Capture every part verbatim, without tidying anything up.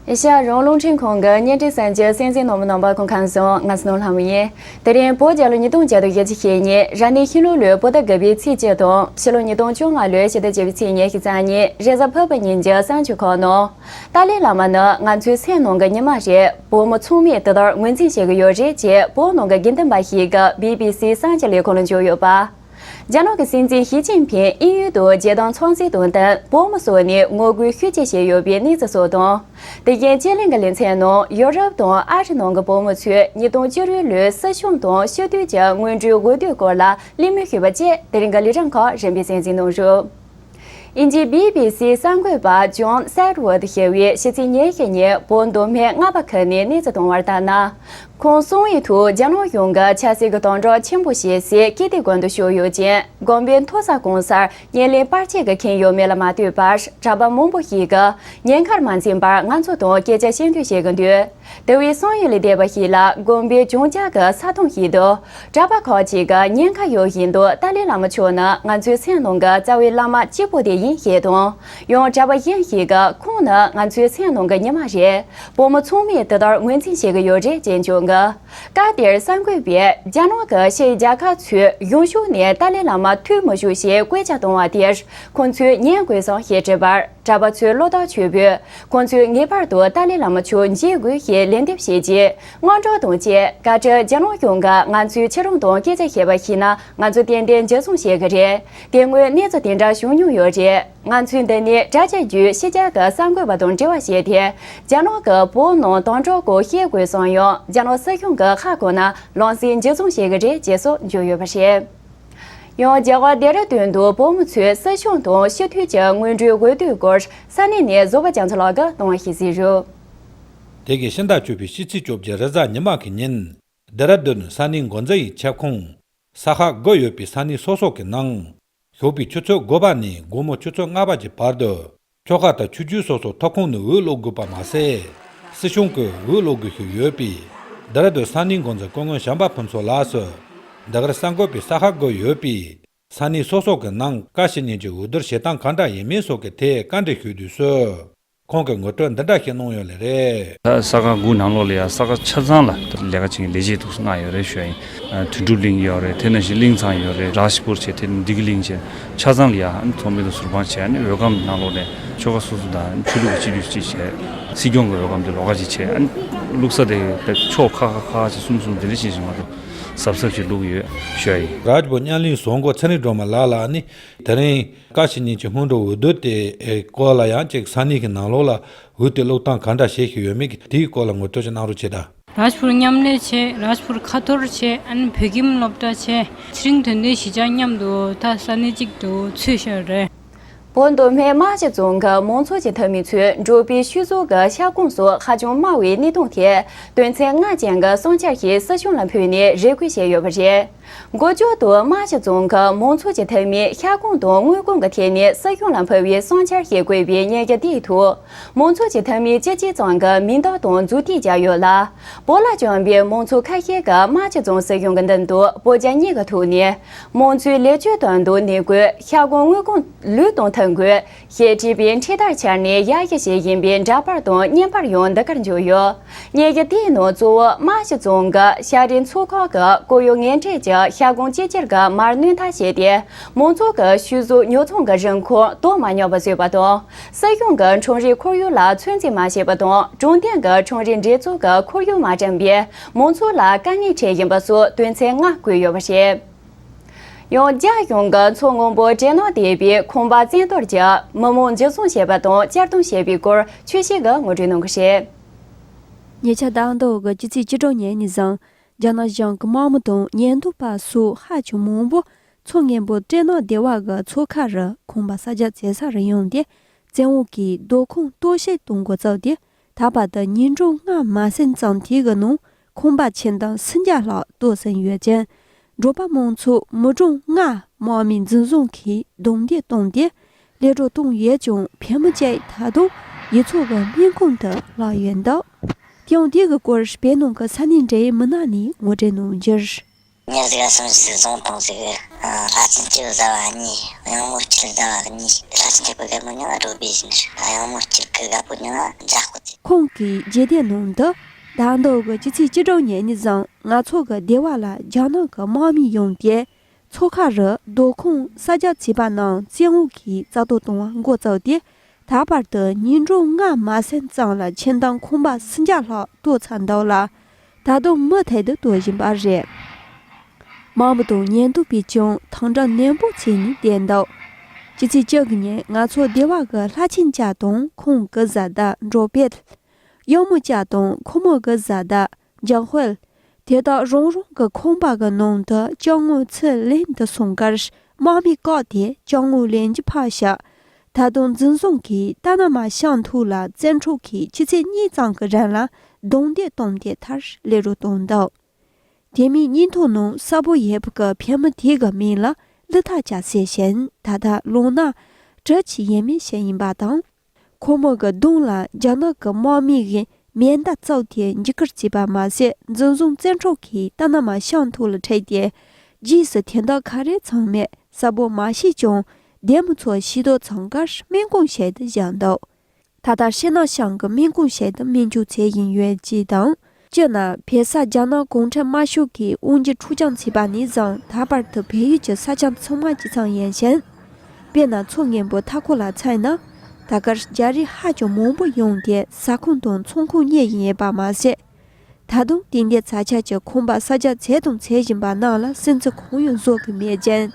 ཨེ་ཤ་ཡ་རང་དབང་རླུང་འཕྲིན་ཁང་གི་བརྙན་འཕྲིན་གསར་འགྱུར་གསན་གཟིགས་གནང་བའི་རྣམ་པ་སྐུ་ཁམས་བཟང་། ང་སྣང་ལྷ་མོ་ཡིན། དེ་རིང་བོད་རྒྱལ་ལོ་ཉིས་སྟོང་བརྒྱ་དང་བཞི་བཅུ་ཞེ་གཉིས་རབ་གནས་ཤིང་ལུག་ལོའི་བོད་ཟླ་དགུ་པའི་ཚེས་བཅུ་དང་ཕྱི་ལོ་ཉིས་སྟོང་བཅོ་ལྔ་ལོའི་ཕྱི་ཟླ་བཅུ་པའི་ཚེས་ཉི་ཤུ་རྩ་གཉིས་རེས་གཟའ་ཕུར་བུ་ཉིན་གྱི་གསར་འགྱུར་ཁག་ནང་། ཏཱ་ལའི་བླ་མ་ནི་ང་ཚོའི་སེམས་ནང་གི་ཉི་མ་རེད། བོད་མི་ཚང་མས་དེ་ལྟར་ངོས་འཛིན་བྱེད་ཀྱི་ཡོད་རེད་ཅེས་བོད་ནང་གི་དགེ་འདུན་པ་ཞིག་གིས་བི་བི་སིའི་གསར་འགྱུར་ལས་ཁུངས་ལ་བརྗོད་ཡོད་པ། རྒྱ་ནག་གི་སྲིད་འཛིན་ཞི་ཅིན་ཕིང་དབྱིན་ཡུལ་དུ་རྗེས་འབྲང་ཚོགས་འཛིན་དང་བསྟུན་བོད་མི་སོགས་ནས་ངོ་རྒོལ་ཤུགས་ཆེ་བྱས་ཡོད་པའི་གནས་ཚུལ་སོགས་དང་། དེ་བཞིན་སྤྱི་གླིང་གི་ལེ་ཚན་ནང་ཡོ་རོབ་དང་ཨ་རི་ནང་གི་བོད་མི་ཚོས་ཉིས་སྟོང་བཅུ་དྲུག་ལོའི་སྲིད་སྐྱོང་དང་སྤྱི་འཐུས་ཀྱི་སྔོན་འགྲོའི་འོས་བསྡུའི་སྐོར་ལ་གླེང་མོལ་ཞུས་པ་བཅས་དེ་རིང་གི་ལས་རིམ་ཁག་རིམ་པས་གསན་གཟིགས་གནང་རོགས། དབྱིན་ཇིའི་བི་བི་སིའི་གསར་འགོད་པ་ཇོན་སེད་ཝུད་ཞེས་པས་ཕྱི་ཚེས་ཉེར་བཞི་ཉིན་བོད་མདོ་སྨད་རྔ་པ་ཁུལ་ནས་གནས་ཚུལ་བཏོན་པར་ལྟར་ན། ཁོང་གསུང་བའི་ཐོག་རྒྱ་ནག་གཞུང་གིས་ཆབ་སྲིད་ཀྱི་དམ་དྲག་ཆེན་པོ་བྱེད་སའི་ཀིརྟི་དགོན་དུ་བཞུགས་ཡོད་ཅིང་དགོན་པའི་མཐོ་ས་གང་སར་བརྙན་ལེན་པར་ཆས་ཀྱིས་ཁེངས་ཡོད་མེད་ལ་མ་ལྟོས་པར་གྲྭ་པ་མང་པོ་ཞིག་གིས་ཉེན་ཁར་མ་འཛེམས་པར་ང་ཚོ་དང་སྐད་ཆ་བཤད་འདོད་བྱེད་ཀྱི་འདུག་དེ་བས་གསང་ཡུལ་ལས་འདས་པ་ཞིག་ལ་དགོན་པའི་གྱོང་རྒྱག་གི་ས་དོང་ཞིག་ཏུ་གྲྭ་པ་ཁག་ཅིག་གི་ཉེན་ཁ་ཡོད་བཞིན་དུ་ཏཱ་ལའི་བླ་མ་མཆོག་ནི་ང་ཚོའི་སེམས་ནང་གི་རྩ་བའི་བླ་མ་གཅིག་པུ་དེ་ཡིན་ཞེས་དང་། ཡང་གྲྭ་པ་གཞན་ཞིག་གིས་ཁོང་ནི་ང་ཚོའི་སེམས་ནང་གི་ཉི་མ་རེད། བོད་མི་ཚང་མས་དེ་ལྟར་ངོས་འཛིན་བྱེད་ཀྱི་ཡོད་རེད་ཅེས་བརྗོད་འདུག་སྐབས་དེར་གསར་འགོད་པས་རྒྱ་ནག་གི་ཕྱིའི་རྒྱལ་ཁབ་ཚོས་གཞུང་ཕྱོགས་ནས་ཏཱ་ལའི་བླ་མ་ཐུག་མི་ཆོག་ཅེས་སྐད་ཆ་བཏང་བ་དེར་ཁོང་ཚོས་ཉན་དགོས་སམ་ཞེས་དྲིས་པར། གྲྭ་པ་ཚོས་བློ་ཐག་ཆོད་པོས་ཁོང་ཚོས་ངེས་པར་དུ་ཏཱ་ལའི་བླ་མ་མཆོག་མཇལ་དགོས་ཞེས་ལན་འདེབས་བྱས་རྗེས། སྔོན་འགྲོ་དང་བཅས་བཀའ་ཁྲིར་རྒྱ་ནག་གཞུང་གིས་ང་ཚོའི་ཁྱེད་རང་དང་སྐད་ཆ་བཤད་པ་ཤེས་ན་ང་ཚོ་ཏན་ཏན་འཇུ་བཟུང་བྱེད་ཀྱི་རེད། དེ་སྔོན་གནས་ཚུལ་དེ་འདྲ་བྱུང་མྱོང་ཡོད་རེད། ང་ཚོས་འདི་ནས་དྲ་རྒྱ་བརྒྱུད་ཕྱི་རྒྱལ་གྱི་གསར་འགོད་པ་དང་འབྲེལ་བ་བྱས་ཏེ། རྒྱ་ནག་གིས་བོད་ནང་དམ་དྲག་སྐོར་བཤད་དགོས་བསམ་ཡང་རྒྱ་ནག་སྲིད་གཞུང་གིས་ཧ་གོ་ན་ལམ་སེང་འཇུ་བཟུང་བྱེད་ཀྱི་རེད་ཅེས་སོགས་བརྗོད་ཡོད་པ་རེད། ཡང་རྒྱ་གར་ལྡེ་ར་ལྡུན་དུ་བོད་མི་ཚོས་སྲིད་སྐྱོང་དང་སྤྱི་འཐུས་ཀྱི་སྔོན་འགྲོའི་འོས་བསྡུའི་སྐོར་ས་གནས་ནས་བཟོད་པ་རྒྱ་མཚོ་ལགས་ཀྱིས་གཏོང་བ་ཞིག་གཟིགས་རོགས། དེ་གའི་ཕྱི་ཟླ་བཅུ་པའི་ཕྱི་ཚེས་བཅོ་བརྒྱད་རེས་གཟའ་ཉི་མ་གི་ཉིན། ལྡེ་ར་ལྡུན་ས་གནས་འགོ་འཛིན་ཡི་ཁྱབ་ཁོངས་ས་ཁག་དགུ་ཡོད་པའི་ས་གནས་སོ་སོ་གི་ནང་། ཞོགས་པའི་ཆུ་ཚོད་དགུ་པ་ནས་དགོང་མོ་ཆུ་ཚོད་ལྔ་པ་གྱི་བར་དུ། ཁྱོ་ག་དང་ཆོས་བརྒྱུད་སོ་སོ་ཐོབ་ཁོངས་ནས་འོས་བླུག་དགོས་པ་མ་ཟད། སྲིད་གཞུང་གི་འོས་བླུག་དགོས་ཤིག་ཡོད་པས། ལྡེ་ར་ལྡུན་ས་གནས་འགོ་འཛིན་སྐུ་ངོ་བྱམས་པ་ཕུན་ཚོགས་ལགས་སུ། འདི་གར་གསར་འགོད་པའི་ས་ཁག་དགུ་ཡོད་པས། ས་གནས་སོ་སོ་གི་ནང་བཀའ་སྤྱི་གཉིས་ཀྱི་འོས་བསྡུར་བྱེད་སྟངས་གང་འདྲ་ཡིན་མིན་སོགས་ཀྱི་ཐད་བཀའ་འདྲི་ཞུས་དུས་སུ། ཁོང་གིས་ངོ་སྤྲོད་འདི་འདྲ་ཞིག་གནང་ཡོད་ལེ་རེད། ད་ས་ཁག་དགུ་ནང་ལོགས་ལ་ཡང་ས་ཁག་ཆ་ཚང་ལ་ལས་ཀ་བྱེད་མཁན་ལས་བྱེད་འདུག་སེ་མངགས་ཡོད་རེད་ཞུ་ཡ་ཡིན། དོན་གྲུབ་གླིང་ཡོད་རེད། དེ་ནང་བཞིན་གླིང་ཚང་ཡོད་རེད། རཱཇ་པུར་བྱས། དེ་ནས་བདེ་སྐྱིད་གླིང་བྱས། ཆ་ཚང་ལ་ཡང་ཚོགས་མི་དང་ཟུར་དཔང་བྱས། ཨ་ནི་འོས་སྒམ་ནང་ལོགས་ནས་ཆོལ་ཁ་སོ་སོ་དང་ཆོས་ལུགས་ཀྱི་སྤྱི་འཐུས་གཅིག་བྱས། སྲིད་སྐྱོང་གི་འོས་སྒམ་དེ་ལོགས་ཀ་གཅིག་བྱས། ཨ་ནི་བླུགས་ས་དེ་ཕྱོགས་ཁག་ཁག་ཁག་ཁག་བྱས་གསུམ་གསུམ་དེ་འདྲ་བྱས་བྱས་མ་གཏོགས་གཟབ་གཟབ་བྱས་བླུགས་ཡོད་ཞུ་ཡ་ཡིན། རཱཇ་པུར་མཉམ་གླིང་བཟོ་འགོ་ཚེ་རིང་སྒྲོལ་མ་ལགས་ལ་ནི་དེ་རིང་བཀའ་སྤྱི་གཉིས་ཀྱི་སྔོན་འགྲོ་འོས་བསྡུ་དེ་སྐོར་ལ་ཡང་ཅིག་ས་གནས་ཀྱི་ནང་ལོགས་ལ་འོས་དེ་བླུགས་སྟངས་ག་འདྲ་བྱེད་བཞིན་ཡོད་མེད་ཀྱི་དེའི་སྐོར་ལ་ངོ་སྤྲོད་ཅིག་གནང་རོགས་བྱེད་དང་། རཱཇ་པུར་མཉམ་ལས་བྱས། རཱཇ་པུར་ཁ་ཐོར་བྱས། ཨ་ནི་བོད་ཁྱིམ་སློབ་གྲྭ་བྱས། ཚེ་རིང་དོན་ལྡན་གཞིས་ཆགས་མཉམ་དུ་ད་ས་གནས་གཅིག་ཏུ་ཚུད་བཞག་རེད། བོད་མདོ་སྨད་རྨ་ཆུ་རྫོང་གི་མང་ཚོགས་ཀྱི་འཐུས་མི་ཚོས་འབྲོག་པའི་ཆོས་ཚོགས་ཀྱི་ཁྱབ་ཁོངས་སུ་ཧ་ཅང་དམའ་བའི་གནས་སྟངས་ཐད་དོན་ཚན་ལྔ་ཅན་གྱི་བསམ་འཆར་ཞིག་སྲིད་གཞུང་ལ་ཕུལ་ནས་རེ་སྐུལ་བྱས་ཡོད་པ་རེད། འགོ་མཇུག་ཏུ་རྨ་ཆུ་རྫོང་གི་མང་ཚོགས་ཀྱི་འཐུས་མིས་ཁྱབ་ཁོངས་དང་དངོས་ཁོངས་ཀྱི་ཐད་ནས་སྲིད་གཞུང་ལ་ཕུལ་བའི་བསམ་འཆར་ཞིག་བཀོད་པའི་ཉིན་གྱི་དེའི་ཐོག་མང་ཚོགས་ཀྱི་འཐུས་མི་བཅུ་གཅིག་ཙམ་གྱིས་མིང་རྟགས་དང་མཛུབ་ཐེལ་བརྒྱབ་ཡོད་ལ། བོད་ལ་བཅངས་པའི་མང་ཚོགས་ཁ་ཤས་ཀྱིས་རྨ་ཆུ་རྫོང་སྲིད་གཞུང་གི་མདུན་དུ་པོ་ཅ་གཉིས་ཀྱི་ཐོག་ནས་མང་གཙོའི་ལེགས་བཅོས་དོན་དུ་ནུས་པའི་ཁྱབ་ཁོངས་དངོས་ཁོངས་ལུགས་དང་མཐུན་དགོས། ཞེས་བྲིས་པའི་འཕྲེད་དར་འཕྱར་ནས་ཡར་ཞུ་ཞིག་ཡིན་པའི་འདྲ་པར་དང་བརྙན་པར་ཡང་འདི་གར་འབྱོར་ཡོད། ཉིན་གྱི་དེའི་ནང་གཙོ་བོ་རྨ་ཆུ་རྫོང་གི་ཤ་རི་མཚོ་ཁག་གི་སྐོར་གཡོག་ངན་འཕྲད་ཀྱི་ཤ་སྒོང་ཅི་ཅར་གྱི་མར་སྣོན་ཐབས་བྱས་ཏེ། མང་ཚོགས་ཀྱི་ཆུད་ཟོས་ཉོ་ཚོང་གི་རིན་གོང་ལྡོག་མ་ཉམས་པ་བཟོས་པ་དང་། སྲིད་གཞུང་གི་ཁྲོམ་རའི་ཁོར་ཡུག་ལ་ཚོད་འཛིན་མ་བྱས་པ་དང་། གྲོང་རྡལ་གྱི་ཁྲོམ་རའི་འགྲན་ཚོགས་ཀྱི་ཁོར་ཡུག་མ་བསྐྲུན་པས་མང་ཚོགས་ལ་དཀའ་ངལ་འཕྲད་བཞིན་པ་སོགས་དོན་ཚན་ལྔ་བཀོད་ཡོད་པ་རེད། ཡང་རྒྱ་གཞུང་གིས་མཚོ་སྔོན་པོ་བྲེ་ནོ་སྡེ་བའི་ཁང་པ་བཙན་ཐབས་ཀྱིས་མི་མང་འཇུ་བཟུང་བྱས་པ་དང་གཅར་རྡུང་བྱས་པའི་སྐོར་ཆོས་སྐྱིད་ཀྱིས་ངོ་སྤྲོད་གནང་གི་རེད། ཉེ་ཆར་ཟླ་འདིའི་ཕྱི་ཚེས་བཅུ་དྲུག་ཉིན་ནས་བཟུང་རྒྱ་ནག་གཞུང་གིས་དམག་མི་དང་ཉེན་རྟོག་པ་སོགས་ཧ་ཅང་མང་པོ་མཚོ་སྔོན་པོ་བྲེ་ནོ་སྡེ་བ་གི་མཚོ་ཁ་རུ་ཁང་པ་ས་རྒྱ་བཙལ་ས་རུ་ཡོང་སྟེ། བཙན་འོག་གིས་སྡོད་ཁང་གཏོར་བཤིག་གཏོང་འགོ་བཙུགས་ཏེ། ད་བར་དུ་ཉིན་གྲངས་ལྔ་མ་ཟིན་ཙམ་དེ་གི་ནང་ཁང་པ་ཆེ་འདང་སུམ་བརྒྱ་ལྷག་གཏོར་ཟིན་ཡོད་ཅིང་། འབྲོག་པ་མང་ཚོགས་མི་གྲངས་ལྔ་དམག་མིས་འཛིན་བཟུང་གིས་རྡུང་རྡེག་བཏང་སྟེ། ལས་གྲོགས་གཏོང་ཡོད་ཀྱང་། བུ་མོ་གཅིག་ད་དུང་ཡུལ་ཚོ་གི་སྨན་ཁང་དུ་ལྷག་ཡོད་འདུག་དེ་ཡང་དེ་གི་སྐོར་བོད་ནང་གི་ས་གནས་འདྲ་བའི་མི་སྣ་ནས་ངོ་སྤྲོད་གནང་རྒྱུར། ཉེར་ཟིག་ག་སུམ་ཅུ་ཟིག་བཟུང་བཏང་ཟིག་ཨ། ལྷ་ཆེན་སྐྱིད་བཟའ་བ་གཉིས། གཡང་མོ་སྐྱིད་བཟའ་བ་གཉིས། ལྷ་ཆེན་སྐྱིད་གི་རྒད་པོ་མྱིང་ང་རྡོ་སྦས་ཟེར་ནི་རེད། གཡང་མོ་སྐྱིད་གི་རྒད་པོ་མྱིང་ང་འཇའ་སྐུ་ཟེར། ཁོང་གིས་རྒྱལ་དེབ་ནང་དུ། ཟླ་མདོ་གི་སྤྱི་ཚེས་བཅུ་དྲུག་ཉིན་ནས་བཟུང་ང་ཚོ་གི་སྡེ་བ་ལ་རྒྱ་ནག་གི་དམག་མི་ཡོང་སྟེ། མཚོ་ཁ་རུ་རྡོ་ཁུང་གསར་རྒྱག་བྱས་པ་རྣམས་བཙན་འོག་གིས་རྩ་གཏོར་གཏོང་བ་འགོ་བཙུགས་ཏེ། ད་བར་དུ་ཉིན་གྲངས་ལྔ་མ་ཟིན་ཙམ་ལ་ཆིན་ཐང་ཁང་པ་སུམ་བརྒྱ་ལྷག་གཏོར་ཚར་འདུག་ལ། ད་དུང་མུ་མཐུད་དུ་གཏོར་བཞིན་པ་རེད། དམག་མི་དང་ཉེན་རྟོག་པས་ཀྱང་དམ་དྲག་ནན་པོ་བྱས་ནས་བསྡད་འདུག་སྤྱི་ཚེས་བཅུ་དགུ་ཉིན་ང་ཚོ་སྡེ་བ་གི་ལྷ་ཆེན་ཅཱ་དང་ཁོང་གི་བཟའ་ཟླ་འབྲོག་པེད། གཡང་མོ་ཅཱ་དང་ཁོ་མོ་གི་བཟའ་ཟླ་འཇང་ཧུལ། དེ་དག་རང་རང་གི་ཁང་པ་གི་ནང་དུ་ཅ་དངོས་ཚུར་ལེན་དུ་སོང་ཁར། དམག་མིས་བཀག་སྟེ་ཅ་དངོས་ལེན་རྒྱུ་ཕར་བཞག་ད་དུང་འཛིན་བཟུང་གིས་ཏ་ན་མ་ཤང་ཐུའུ་ལ་བཙན་འཕྲོག་གིས་ཆུ་ཚོད་གཉིས་ཙམ་གྱི་རིང་ལ་རྡུང་རྡེག་བཏང་སྟེ་མཐར་ལེ་རུ་བཏང་འདུག་དེ་མིན་སྙན་ཐོ་ནང་གསལ་པོ་ཡོད་པའི་བུད་མེད་དེ་གི་མིང་ལ་ལི་ཐ་ཅཱ་ཟེར་ཞིང་། ད་ལྟ་ལོ་ན་དྲུག་ཅུ་ཡས་མས་ཤིག་ཡིན་པ་དང་། ཁོ་མོ་གི་གདོང་ལ་རྒྱ་ནག་གི་དམག་མི་གིས་མེ་མདའ་བཙུགས་ཏེ་འཇིགས་སྐུལ་བྱས་པ་མ་ཟད། འཛིན་བཟུང་བཙན་འཕྲོག་གིས་ཏ་ན་མ་ཤང་ཐུའུ་ལ་ཁྲིད་དེ། རྗེས་སུ་དོན་དག་ག་རེ་ཚང་མེད་གསལ་པོ་མ་ཤེས་ཀྱང་། འདེམས་མི་ཚོ་ཤེས་རྟོགས་ཚང་ཁར་སྨན་ཁང་ཞིག་ཏུ་བཞག་འདུག་ད་ལྟ་ཤིན་ནན་ཤང་གི་སྨན་ཁང་ཞིག་ཏུ་སྨན་བཅོས་བྱེད་བཞིན་ཡོད་ཅེས་དང་། སྤྱིར་ན་བོད་ས་རྒྱ་ནག་གུང་ཁྲན་དམར་ཤོག་གིས་དབང་སྒྱུར་འཕྲོག་བཅོམ་བྱས་པ་ནས་བཟུང་ད་བར་དུ་བལ་ཡུལ་གྱི་ས་ཆ་ཚང་མ་སྤྱི་ཚང་ཡིན་ཞིང་། དཔེར་ན་མཚོ་སྔོན་པོའི་མཐའ་འཁོར་ལ་མཚོན་ན། ད་གར་རྒྱ་རིགས་ཧ་ཅང་མང་པོ་ཡོང་སྟེ་ཟ་ཁང་དང་ཚོང་ཁང་གཉེར་བཞིན་ཡོད་པ་མ་ཟད། ད་དུང་དེ་འདྲའི་ས་ཆ་གྱི་ཁང་པ་གསར་རྒྱག་བྱས་དང་བྱེད་བཞིན་པ་རྣམས་ལ་སུན་གཙེར་གང་ཡང་བཟོ་གི་མེད་ཅིང་།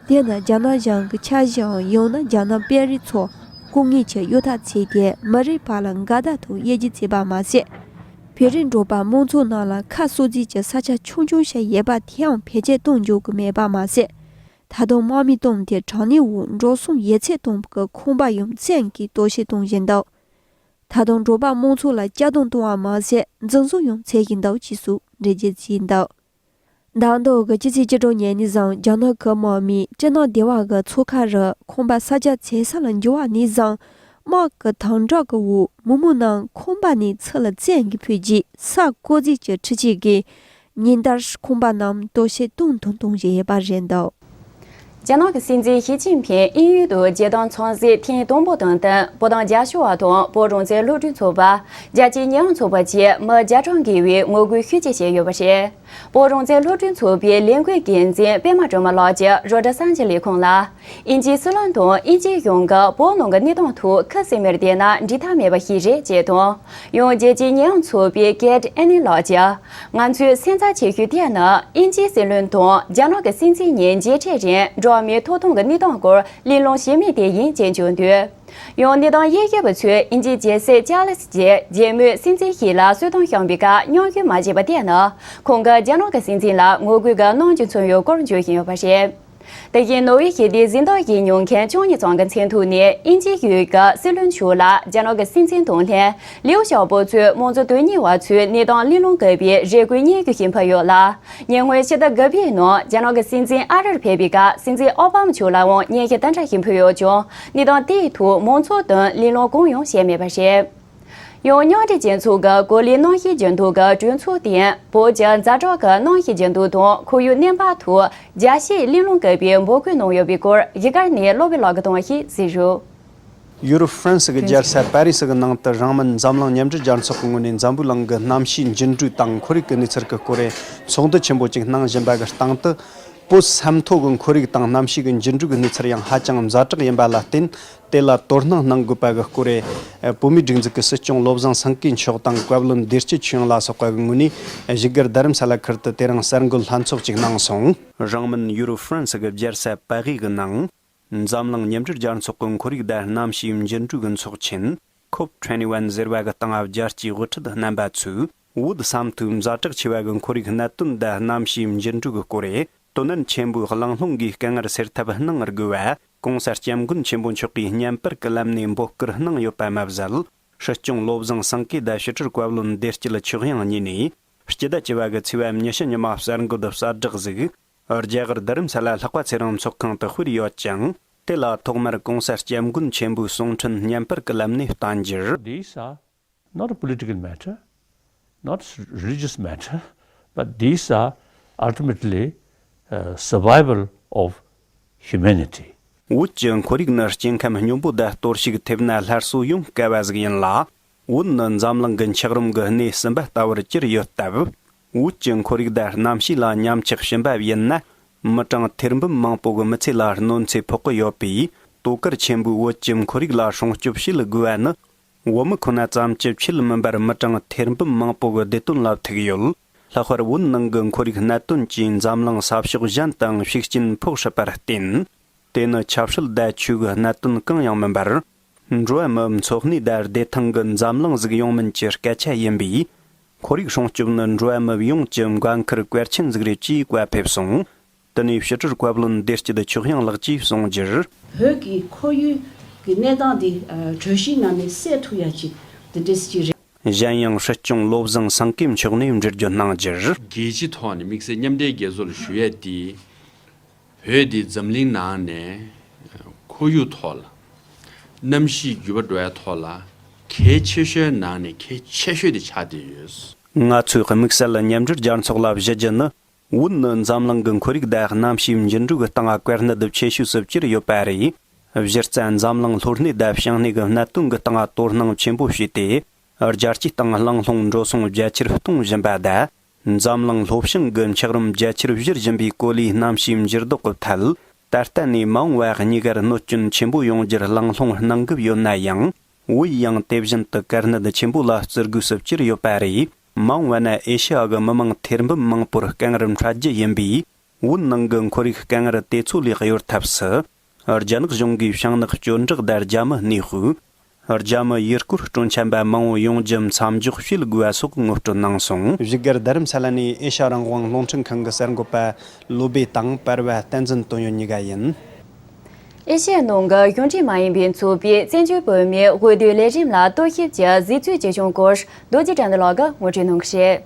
དེ་ནི་རྒྱ་ནག་གཞུང་གི་འཆར་གཞིའམ་ཡང་ན་རྒྱ་ནག་དཔོན་རིགས་ཚོ་སྐུ་ངལ་གྱི་གཡོ་ཐབས་བྱས་ཏེ་མི་རིགས་བར་ལ་འགལ་ཟླ་དང་དབྱེ་འབྱེད་བྱས་པ་མ་ཟད། བོད་རིགས་འབྲོག་པ་མང་ཚོགས་རྣམས་ལ་ཁ་གསོ་རྩིས་ཀྱི་ས་ཆ་ཆུང་ཆུང་ཞིག་ཡོད་པ་དེའང་བེད་སྤྱོད་གཏོང་འཇུག་གི་མེད་པ་མ་ཟད། ད་དུང་དམག་མི་བཏང་སྟེ་དྲག་གནོན་འོག་འགྲོ་སོང་ཡོད་ཚད་གཏོང་བའི་ཁང་པ་ཡང་བཙན་གྱིས་གཏོར་བཤིག་གཏོང་བཞིན་འདུག་ད་དུང་འབྲོག་པ་མང་ཚོགས་ལ་གཅར་རྡུང་གཏོང་བ་མ་ཟད། འཛིན་བཟུང་ཡང་བྱེད་བཞིན་འདུག་ཅེས་སུ་འགྲེལ་བརྗོད་བྱས་འདུག་ཟླ་མདོ་གི་སྤྱི་ཚེས་བཅུ་དྲུག་ཉིན་ནས་བཟུང་རྒྱ་ནག་གི་དམག་མིས་ཀྲི་ནང་སྡེ་བ་གི་མཚོ་ཁ་རུ་ཁང་པ་གསར་རྒྱག་བྱེད་ས་ལ་འགྱུར་བ་ནས་བཟུང་། དམག་གི་དམ་དྲག་གི་འོག་མི་མང་རྣམས་ཁང་པ་ནས་ཚུར་ལ་བཙན་གྱིས་ཕུད་རྗེས། ས་བཀོད་རྫས་ཀྱི་འཕྲུལ་ཆས་ཀྱིས་ཉིན་ལྟར་ཁང་པ་རྣམས་གཏོར་བཤིག་གཏོང་དང་གཏོང་བཞིན་ཡོད་པ་རེད་འདུག་རྒྱ་ནག་གི་སྲིད་འཛིན་ཞི་ཅིན་ཕིང་དབྱིན་ཡུལ་དུ་རྗེས་གནང་ཚོགས་འཛིན་ཐེངས་དང་པོ་དང་བསྟུན། བོད་དོན་རྒྱབ་སྐྱོར་བ་དང་བོད་རང་བཙན་སློབ་གྲྭའི་ཚོགས་པ། རྒྱལ་སྤྱིའི་ཉེས་ཡངས་ཚོགས་པ་བཅས་མི་བརྒྱ་གྲངས་བརྒལ་བས་ངོ་རྒོལ་ཤུགས་ཆེ་བྱས་ཡོད་པ་རེད། བོད་རང་བཙན་སློབ་གྲྭའི་ཚོགས་པའི་ལས་འགུལ་འགན་འཛིན་པད་མ་སྒྲོལ་མ་ལགས་ཀྱིས་རོའི་ཊར་གསར་འགྱུར་ལས་ཁུངས་ལ། དབྱིན་ཇིའི་སྲིད་བློན་དང་དབྱིན་ཇིའི་གཞུང་གིས་བོད་ནང་གི་གནས་སྟངས་ཐོག་ཁ་སིམ་མེར་བསྡད་ན་འགྲིག་ཐབས་མེད་པ་ཞིག་རེད་ཅེས་དང་། ཡང་རྒྱལ་སྤྱིའི་ཉེས་ཡངས་ཚོགས་པའི་ཀེ་ཏི་ཨེན་ཨེ་ལགས་ཀྱིས། ང་ཚོའི་སེམས་འཚབ་ཆེ་ཤོས་དེ་ནི་དབྱིན་ཇིའི་སྲིད་བློན་དང་རྒྱ་ནག་གི་སྲིད་འཛིན་གཉིས་མཇལ་འཕྲད་རིང་འགྲོ་བ་མིའི་ཐོབ་ཐང་གི་གནས་སྟངས་སྐོར་གླེང་སློང་བྱས་མེད་དེ་ཡིན་ཅེས་བརྗོད་འདུག་ཡང་གནས་སྟངས་དབྱེ་ཞིབ་པ་ཚོས་དབྱིན་ཇིའི་རྒྱལ་སྲས་ཅཱ་ལིས་བཅས་རྒྱལ་མོས་སྲིད་འཛིན་ཞིག་ལ་གསོལ་སྟོན་བཤམས་པའི་སྐབས་མཉམ་ཞུགས་མ་བྱས་པ་དེ་ནི་ཁོང་གིས་རྒྱ་ནག་གི་སྲིད་འཛིན་ལ་ངོ་རྒོལ་གྱི་གནོན་ཤུགས་མཚོན་ཡོད་སྐོར་བརྗོད་བཞིན་ཡོད་པ་རེད། དེ་བཞིན་ནོར་ཝེ་ཞི་བདེའི་གཟེངས་རྟགས་བཞེས་མྱོང་མཁན་བཅུ་གཉིས་ཙམ་གྱི་མཚན་ཐོག་ནས་དབྱིན་ཇིའི་ཡུལ་གྱི་སྲིད་བློན་མཆོག་ལ་རྒྱ་ནག་གི་སྲིད་འཛིན་དང་ལྷན་ལིའུ་ཞའོ་པོ་གཙོས་མང་གཙོ་དོན་གཉེར་བ་ཚོས་གནས་སྟངས་གླེང་སློང་དགོས་པའི་རེ་སྐུལ་སྙན་ཞུ་ཞིག་ཕུལ་ཡོད་ལ། ཉེ་སྔོན་ཕྱི་ཟླ་དགུ་པའི་ནང་རྒྱ་ནག་གི་སྲིད་འཛིན་ཨ་རིར་ཕེབས་པའི་སྐབས་སྲིད་འཛིན་ཨོ་བྷ་མ་མཆོག་ལའང་སྙན་ཞུ་དེ་འདྲ་ཞིག་ཕུལ་ཡོད་ཀྱང་། གནས་སྟངས་དེའི་ཐོག་མང་ཚོགས་དང་གླེང་སློང་གང་ཡང་བྱས་མེད་པ་རེད། ཡང་མཉམ་འབྲེལ་རྒྱལ་ཚོགས་ཀྱི་གོ་ལའི་གནམ་གཤིས་འགྱུར་ལྡོག་གི་གྲོས་ཚོགས་དེ་བོད་ཀྱི་ཛ་དྲག་གི་གནམ་གཤིས་འགྱུར་ལྡོག་དང་ཁོར་ཡུག་གནས་བབ་ཐོག་རྒྱལ་སྤྱིའི་གླེང་སློང་དགོས་པའི་འབོད་སྐུལ་གནང་ཡོད་པའི་སྐོར་བཞུགས་སྒར་ནས་བློ་བའི་ལག་གི་དང་ཞིག་གཟིགས་རོགས། ཡུ་རོབ་ཧྥ་རན་སི་གི་རྒྱལ་ས་པེ་རི་སི་གི་ནང་དུ་རིང་མིན་འཛམ་གླིང་མཉམ་འབྲེལ་རྒྱལ་ཚོགས་ཀྱི་ངོས་ནས་འཛམ་བུའི་གླིང་གི་གནམ་གཤིས་འགྱུར་འགྲོས་དང་ཁོར་ཡུག་གི་གནས་ཚུལ་གྱི་སྐོར་ཚོགས་འདུ་ཆེན་པོ་ཅིག་གནང་བཞིན་པ་གི་སྟེང་དུ། བོད་ས་མཐོ་གི་ཁོར་ཡུག་དང་གནམ་གཤིས་ཀྱི་འགྱུར་འགྲོས་ཀྱི་གནས་ཚུལ་ཡང་ཧ་ཅང་ཛ་དྲག་ཡིན་པ་ལ་བརྟེན། དེ་ལ་དོ་སྣང་གནང་དགོས་པ་གི་སྐོར་རེད། བོད་མིའི་སྒྲིག་འཛུགས་ཀྱི་སྲིད་སྐྱོང་བློ་བཟང་སེང་གེ་མཆོག་དང་བཀའ་བློན་བདེ་སྐྱིད་ཆོས་དབྱིངས་ལ་སོགས་པ་གི་ངོས་ནས་བཞུགས་སྒར་རྡ་རམ་ས་ལ་ཁུལ་དུ་དེ་རིང་གསར་འགོད་ལྷན་ཚོགས་ཅིག་གནང་སོང་། རིང་མིན་ཡུ་རོབ་ཧྥ་རན་སི་གི་རྒྱལ་ས་པ་རི་གི་ནང་། འཛམ་གླིང་མཉམ་འབྲེལ་རྒྱལ་ཚོགས་ཀྱི་ཁོར་ཡུག་དང་གནམ་གཤིས་འགྱུར་འགྲོས་ཀྱི་ཚོགས་ཆེན། ཁོབ་ཊུ་ཝེན་ཊི་ཝན་ཟེར་བ་གི་སྟེང་རྒྱལ་སྤྱིའི་དབུ་ཁྲིད་རྣམ་པ་ཚོས་བོད་ས་མཐོའི་ཛ་དྲག་ཆེ་བ་གི་ཁོར་ཡུག་གནད་དོན་དང་གནམ་གཤིས་འགྱུར་འགྲོས་ཀྱི་སྐོར་རེད། དོ་ནན་ཆེན་པོས་གླེང་སློང་གིས་དཀའ་ངལ་སེལ་ཐབས་གནང་དགོས་པ་༸གོང་ས་༸སྐྱབས་མགོན་ཆེན་པོ་མཆོག་གིས་བརྙན་པར་གྱི་ལམ་ནས་འབོད་སྐུལ་གནང་ཡོད་པ་མ་ཟད། སྲིད་སྐྱོང་བློ་བཟང་སེང་གེ་དང་ཕྱི་དྲིལ་བཀའ་བློན་བདེ་སྐྱིད་ཆོས་དབྱིངས་གཉིས་ནས་སྤྱི་ཟླ་བཅུ་བ་གི་ཚེས་པ་ཉི་ཤུ་ཉི་མ་གསར་འགོད་གསལ་བསྒྲགས་ཤིག་རྒྱ་གར་རྡ་རམ་ས་ལ་ལྷག་པ་ཚེ་རིང་ཚོགས་ཁང་དུ་སྤེལ་ཡོད་ཅིང་། དེ་ལ་ཐོག་མར་༸གོང་ས་༸སྐྱབས་མགོན་ཆེན་པོའི་གསུང་འཕྲིན་བརྙན་པར་གྱི་ལམ་ནས་བསྟན་རྒྱུར། These are not a political matter, not a religious matter, but these are ultimately, uh, survival of humanity. བོད་ཀྱི་ཁོར་ཡུག་ནི་སྐྱེ་ཁམས་སྙོམས་པོ་དང་གཏོར་བཤིག་ཐེབས་ན་སླར་གསོ་ཡོང་དཀའ་བ་ཟིག་ཡིན་ལ། བོད་ནི་འཛམ་གླིང་གི་འཁྱགས་རོམ་གྱི་སྣེ་གསུམ་པ་ལྟ་བུར་གྱུར་ཡོད་སྟབས། བོད་ཀྱི་ཁོར་ཡུག་དང་གནམ་གཤིས་ལ་ཉམས་ཆག་ཕྱིན་པ་ཡིན་ན། མི་གྲངས་ཐེར་འབུམ་མང་པོ་གི་མི་ཚེ་ལ་གནོད་འཚེ་ཕོག་གི་ཡོད་པས། དོ་གལ་ཆེན་པོའི་བོད་ཀྱི་ཁོར་ཡུག་ལ་སྲུང་སྐྱོབ་བྱེད་དགོས་པ་ནི། བོད་མི་ཁོ་ན་ཙམ་གྱི་ཆེད་མིན་པར་མི་གྲངས་ཐེར་འབུམ་མང་པོ་གི་བདེ་དོན་ལ་ཐུག་ཡོད། ལྷག་པར་བོད་ནང་གི་ཁོར་ཡུག་གནད་དོན་གྱིས་འཛམ་གླིང་ས་ཕྱོགས་གཞན་དང་ཤུགས་རྐྱེན་ཕོག་སྲིད་པར་བརྟེན། དེ་ནི་ཆབ་སྲིད་དང་ཆོས་ཀྱི་གནད་དོན་གང་ཡང་མིན་པར། འགྲོ་བ་མིའི་འཚོ་གནས་དང་བདེ་ཐང་གི་འཛམ་གླིང་ཟིག་ཡོང་མིན་གྱི་སྐད་ཆ་ཡིན་པས། ཁོར་ཡུག་སྲུང་སྐྱོབ་ནི་འགྲོ་བ་མི་ཡོངས་ཀྱི་འགན་ཁུར་གལ་ཆེན་ཟིག་རེད་ཅེས་བཀའ་ཕེབས་སོང་། དེ་ནས་ཕྱི་དྲིལ་བཀའ་བློན་བདེ་སྐྱིད་ཆོས་དབྱངས་ལགས་ཀྱིས་གསུངས་རྒྱུར། བོད་ཀྱི་ཁོར་ཡུག་གི་གནས་སྟངས་འདི་གྲོས་གཞིའི་ནང་ནས་གསལ་ཐུབ་ཡ་ཅིག་འདི་འདྲས་ཅིག་རེད། གཞན་ཡང་སྲིད་སྐྱོང་བློ་བཟང་སེང་གེ་མཆོག་ནས་འགྲེལ་བརྗོད་གནང་རྒྱུར། རྒྱལ་སྤྱིའི་ཐོག་ནས་དམིགས་བསལ་མཉམ་འབྲེལ་རྒྱལ་ཚོགས་ལ་ཞུ་ཡས་དེ། བོད་འདི་འཛམ་གླིང་ནང་ནས་ཁོར་ཡུག་ཐོག་ལ། གནམ་གཤིས་འགྱུར་བ་འགྲོ་ཡ་ཐོག་ལ་གལ་ཆེ་ཤོས་ནང་ནས་གལ་ཆེ་ཤོས་དེ་ཆགས་བསྡད་ཡོད། ང་ཚོའི་དམིགས་བསལ་མཉམ་འབྲེལ་རྒྱལ་ཚོགས་ལ་ཞུ་རྒྱུ་ནི། བོད་ནི་འཛམ་གླིང་གི་ཁོར་ཡུག་དང་གནམ་གཤིས་འགྱུར་འགྲོས་ཀྱི་སྟེང་བཀལ་གནད་ཆེ་ཤོས་སུ་གྱུར་ཡོད་པ་རེད། གཞི་རྩ་འཛམ་གླིང་ལྷོ་སྣེ་དང་བྱང་སྣེ་གི་གནད་དོན་གྱི་སྟེང་དོ་སྣང་ཆེན་པོ་བྱས་ཏེ། རྒྱལ་སྤྱིའི་སྟེང་གླེང་སློང་འགྲོ་སོང་རྒྱ་ཆེར་གཏོང་བཞིན་པ་དང་། འཛམ་གླིང་ལྷོ་བྱང་གི་འཁྱགས་རོམ་རྒྱ་ཆེར་བཞུར་བཞིན་པའི་གོ་ལའི་གནམ་གཤིས་འགྱུར་ལྡོག་གི་ཐད། ད་ལྟ་ནས་མ་འོངས་པ་གཉིས་ཀར་གནོད་སྐྱོན་ཆེན་པོ་ཡོང་རྒྱུར་གླེང་སློང་གནང་གི་ཡོད་ན་ཡང་། བོད་ཡང་དེ་བཞིན་དུ་དཀའ་གནད་ཆེན་པོ་ལ་བརྩི་དགོས་སུ་གྱུར་ཡོད་པ་རེད། མ་འོངས་པ་ན་ཨེ་ཤི་ཡ་གི་མི་མང་ཐེར་འབུམ་མང་པོར་དཀའ་ངལ་འཕྲད་རྒྱུ་ཡིན་པས། བོད་ནང་གི་ཁོར་ཡུག་དཀའ་ངལ་དེ་ཚོ་ལས་གཡོལ་ཐབས་སུ། རྒྱ་ནག་གཞུང་གིས་བྱང་ནག་གཅོད་འབྲེག་དང་རྒྱ་མི་གནས་སྤོས། རྒྱ་མི་ཡུལ་སྐོར་སྤྲོ་འཆམ་པ་མང་བོ་ཡོང་རྒྱུ་མཚམས་འཇོག་བྱེད་དགོས་པ་སོགས་ངོ་སྤྲོད་གནང་སོང་། བཞུགས་སྒར་རྡ་རམ་ས་ལ་ནས་ཨེ་ཤ་ཡ་རང་དབང་རླུང་འཕྲིན་ཁང་གི་གསར་འགོད་པ་བློ་སྦེ་དང་པར་བ་བསྟན་འཛིན་དོན་ཡོད་གཉིས་ཀ་ཡིན། ཨེ་ཤ་ཡའི་ནང་གི་གཞུང་འབྲེལ་མ་ཡིན་པའི་ཚོགས་པས་བཙན་བྱོལ་བོད་མིའི་འོས་བསྡུའི་ལས་རིམ་ལ་གཏོར་བཤིག་གྱི་གཟིགས་ཚུལ་ཇི་བྱུང་སྐོར་རྡོ་རྗེ་དགྲ་འདུལ་ལགས་ཀྱིས་ངོ་སྤྲོད་གནང་གི་རེད།